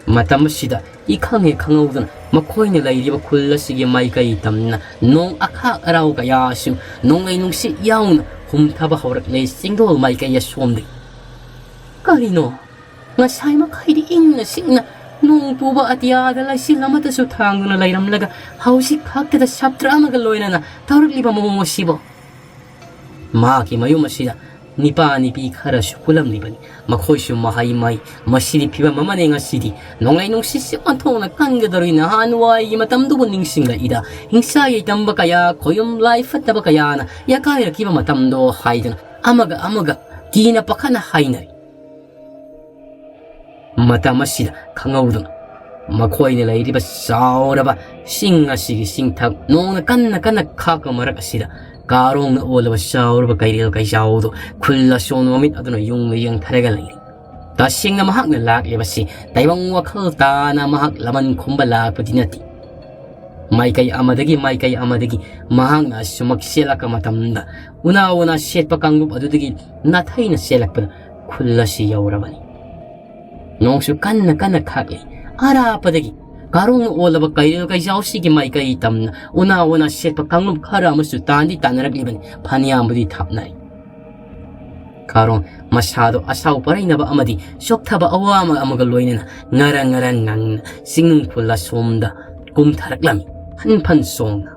ꯃꯇꯝ ꯑꯁꯤꯗ ꯏꯈꯪ ꯍꯦꯛ ꯈꯪꯍꯧꯗꯅ ꯃꯈꯣꯏꯅ ꯂꯩꯔꯤꯕ ꯈꯨꯜ ꯑꯁꯤꯒꯤ ꯃꯥꯏꯀꯩ ꯇꯝꯅ ꯅꯣꯡ ꯑꯈꯥꯛ ꯑꯔꯥꯎ ꯀꯌꯥꯁꯨ ꯅꯣꯡꯂꯩ ꯅꯨꯡꯁꯤꯠ ꯌꯥꯎꯅ ꯄꯨꯝꯊꯕ ꯍꯧꯔꯛꯂꯦ ꯆꯤꯡꯗꯣꯜ ꯃꯥꯏꯀꯩ ꯑꯁꯣꯝꯗꯒꯤ꯫ ꯀꯔꯤꯅꯣ? ꯉꯁꯥꯏ ꯃꯈꯩꯗꯤ ꯏꯪꯅ ꯆꯤꯛꯅ ꯅꯣꯡ ꯄꯨꯕ ꯑꯇꯤꯌꯥꯗ ꯂꯩꯆꯤꯜ ꯑꯃꯠꯇꯁꯨ ꯊꯥꯡꯗꯨꯅ ꯂꯩꯔꯝꯂꯒ ꯍꯧꯖꯤꯛ ꯈꯛꯇꯗ ꯁꯥꯇ꯭ꯔ ꯑꯃꯒ ꯂꯣꯏꯅꯅ ꯇꯧꯔꯛꯂꯤꯕ ꯃꯑꯣꯡ ꯑꯁꯤꯕꯣ? ꯃꯍꯥꯛꯀꯤ ꯃꯌꯨꯝ ꯑꯁꯤꯗ ꯅꯤꯄꯥ ꯅꯤꯄꯤ ꯈꯔꯁꯨ ꯄꯨꯜꯂꯝꯂꯤꯕꯅꯤ꯫ ꯃꯈꯣꯏꯁꯨ ꯃꯍꯩ ꯃꯍꯩ ꯃꯁꯤꯗꯤ ꯐꯤꯕꯝ ꯑꯃꯅꯤ꯫ ꯉꯁꯤꯗꯤ ꯅꯣꯡꯂꯩ ꯅꯨꯡꯁꯤꯠꯁꯤ ꯑꯣꯟꯊꯣꯛꯅ ꯀꯟꯒꯗꯧꯔꯤ꯫ ꯅꯍꯥꯟꯋꯥꯏꯒꯤ ꯃꯇꯝꯗꯨꯕꯨ ꯅꯤꯡꯁꯤꯡꯂꯛꯏꯗ, ꯍꯤꯡꯁꯥ ꯌꯩꯇꯝꯕ ꯀꯌꯥ, ꯈꯣꯌꯨꯝ ꯂꯥꯏ ꯐꯠꯇꯕ ꯀꯌꯥꯅ ꯌꯥꯀꯥꯏꯔꯛꯈꯤꯕ ꯃꯇꯝꯗꯣ ꯍꯥꯏꯗꯅ ꯑꯃꯒ ꯑꯃꯒ ꯀꯤꯅ ꯄꯥꯈꯠꯅ ꯍꯥꯏꯅꯔꯤ꯫ ꯃꯇꯝ ꯑꯁꯤꯗ ꯈꯪꯍꯧꯗꯅ ꯃꯈꯣꯏꯅ ꯂꯩꯔꯤꯕ ꯆꯥꯎꯔꯕ ꯆꯤꯡ ꯑꯁꯤꯒꯤ ꯆꯤꯡꯊꯛ ꯅꯣꯡꯅ ꯀꯟꯅ ꯀꯟꯅ ꯈꯥꯛꯄ ꯃꯔꯛ ꯑꯁꯤꯗ ꯀꯥꯔꯣꯡꯅ ꯑꯣꯜꯂꯕ ꯆꯥꯎꯔꯕ ꯀꯩꯔꯦꯜ ꯀꯩꯖꯥꯎꯗꯨ ꯈꯨꯜ ꯑꯁꯣꯝ ꯃꯃꯤꯠ ꯑꯗꯨꯅ ꯌꯨꯡꯅ ꯌꯦꯡꯊꯔꯒ ꯂꯩꯔꯤ꯫ ꯇꯁꯦꯡꯅ ꯃꯍꯥꯛꯅ ꯂꯥꯛꯂꯤꯕꯁꯤ ꯇꯥꯏꯕꯪ ꯋꯥꯈꯜ ꯇꯥꯅ ꯃꯍꯥꯛ ꯂꯃꯟ ꯈꯨꯝꯕ ꯂꯥꯛꯄꯗꯤ ꯅꯠꯇꯦ꯫ ꯃꯥꯏꯀꯩ ꯑꯃꯗꯒꯤ ꯃꯥꯏꯀꯩ ꯑꯃꯗꯒꯤ ꯃꯍꯥꯛꯅ ꯑꯁꯨꯃꯛ ꯆꯦꯜꯂꯛꯄ ꯃꯇꯝꯗ ꯎꯅꯥ ꯎꯅꯥ ꯁꯦꯠꯄ ꯀꯥꯡꯂꯨꯞ ꯑꯗꯨꯗꯒꯤ ꯅꯥꯊꯩꯅ ꯆꯦꯜꯂꯛꯄꯗ ꯈꯨꯜ ꯑꯁꯤ ꯌꯧꯔꯕꯅꯤ꯫ ꯅꯣꯡꯁꯨ ꯀꯟꯅ ꯀꯟꯅ ꯈꯥꯛꯂꯤ꯫ ꯑꯔꯥꯞꯄꯗꯒꯤ ꯀꯥꯔꯣꯡꯅ ꯑꯣꯜꯂꯕ ꯀꯩꯔꯦꯜ ꯀꯩꯖꯥꯎꯁꯤꯒꯤ ꯃꯥꯏꯀꯩ ꯇꯝꯅ ꯎꯅꯥ ꯎꯅꯥ ꯁꯦꯠꯄ ꯀꯥꯡꯂꯨꯞ ꯈꯔ ꯑꯃꯁꯨ ꯇꯥꯟꯗꯤ ꯇꯥꯟꯅꯔꯛꯂꯤꯕꯅꯤ꯫ ꯐꯅꯌꯥꯝꯕꯨꯗꯤ ꯊꯥꯞꯅꯔꯤ꯫ ꯀꯥꯔꯣꯡ ꯃꯁꯥꯗꯣ ꯑꯁꯥꯎ ꯄꯔꯩꯅꯕ ꯑꯃꯗꯤ ꯆꯣꯛꯊꯕ ꯑꯋꯥꯕ ꯑꯃꯒ ꯂꯣꯏꯅꯅ ꯉꯔꯪ ꯉꯔꯪ ꯉꯪꯅ ꯆꯤꯡꯅꯨꯡ ꯈꯨꯜ ꯑꯁꯣꯝꯗ ꯀꯨꯝꯊꯔꯛꯂꯝꯃꯤ꯫ ꯐꯟ ꯐꯟ ꯆꯣꯡꯅ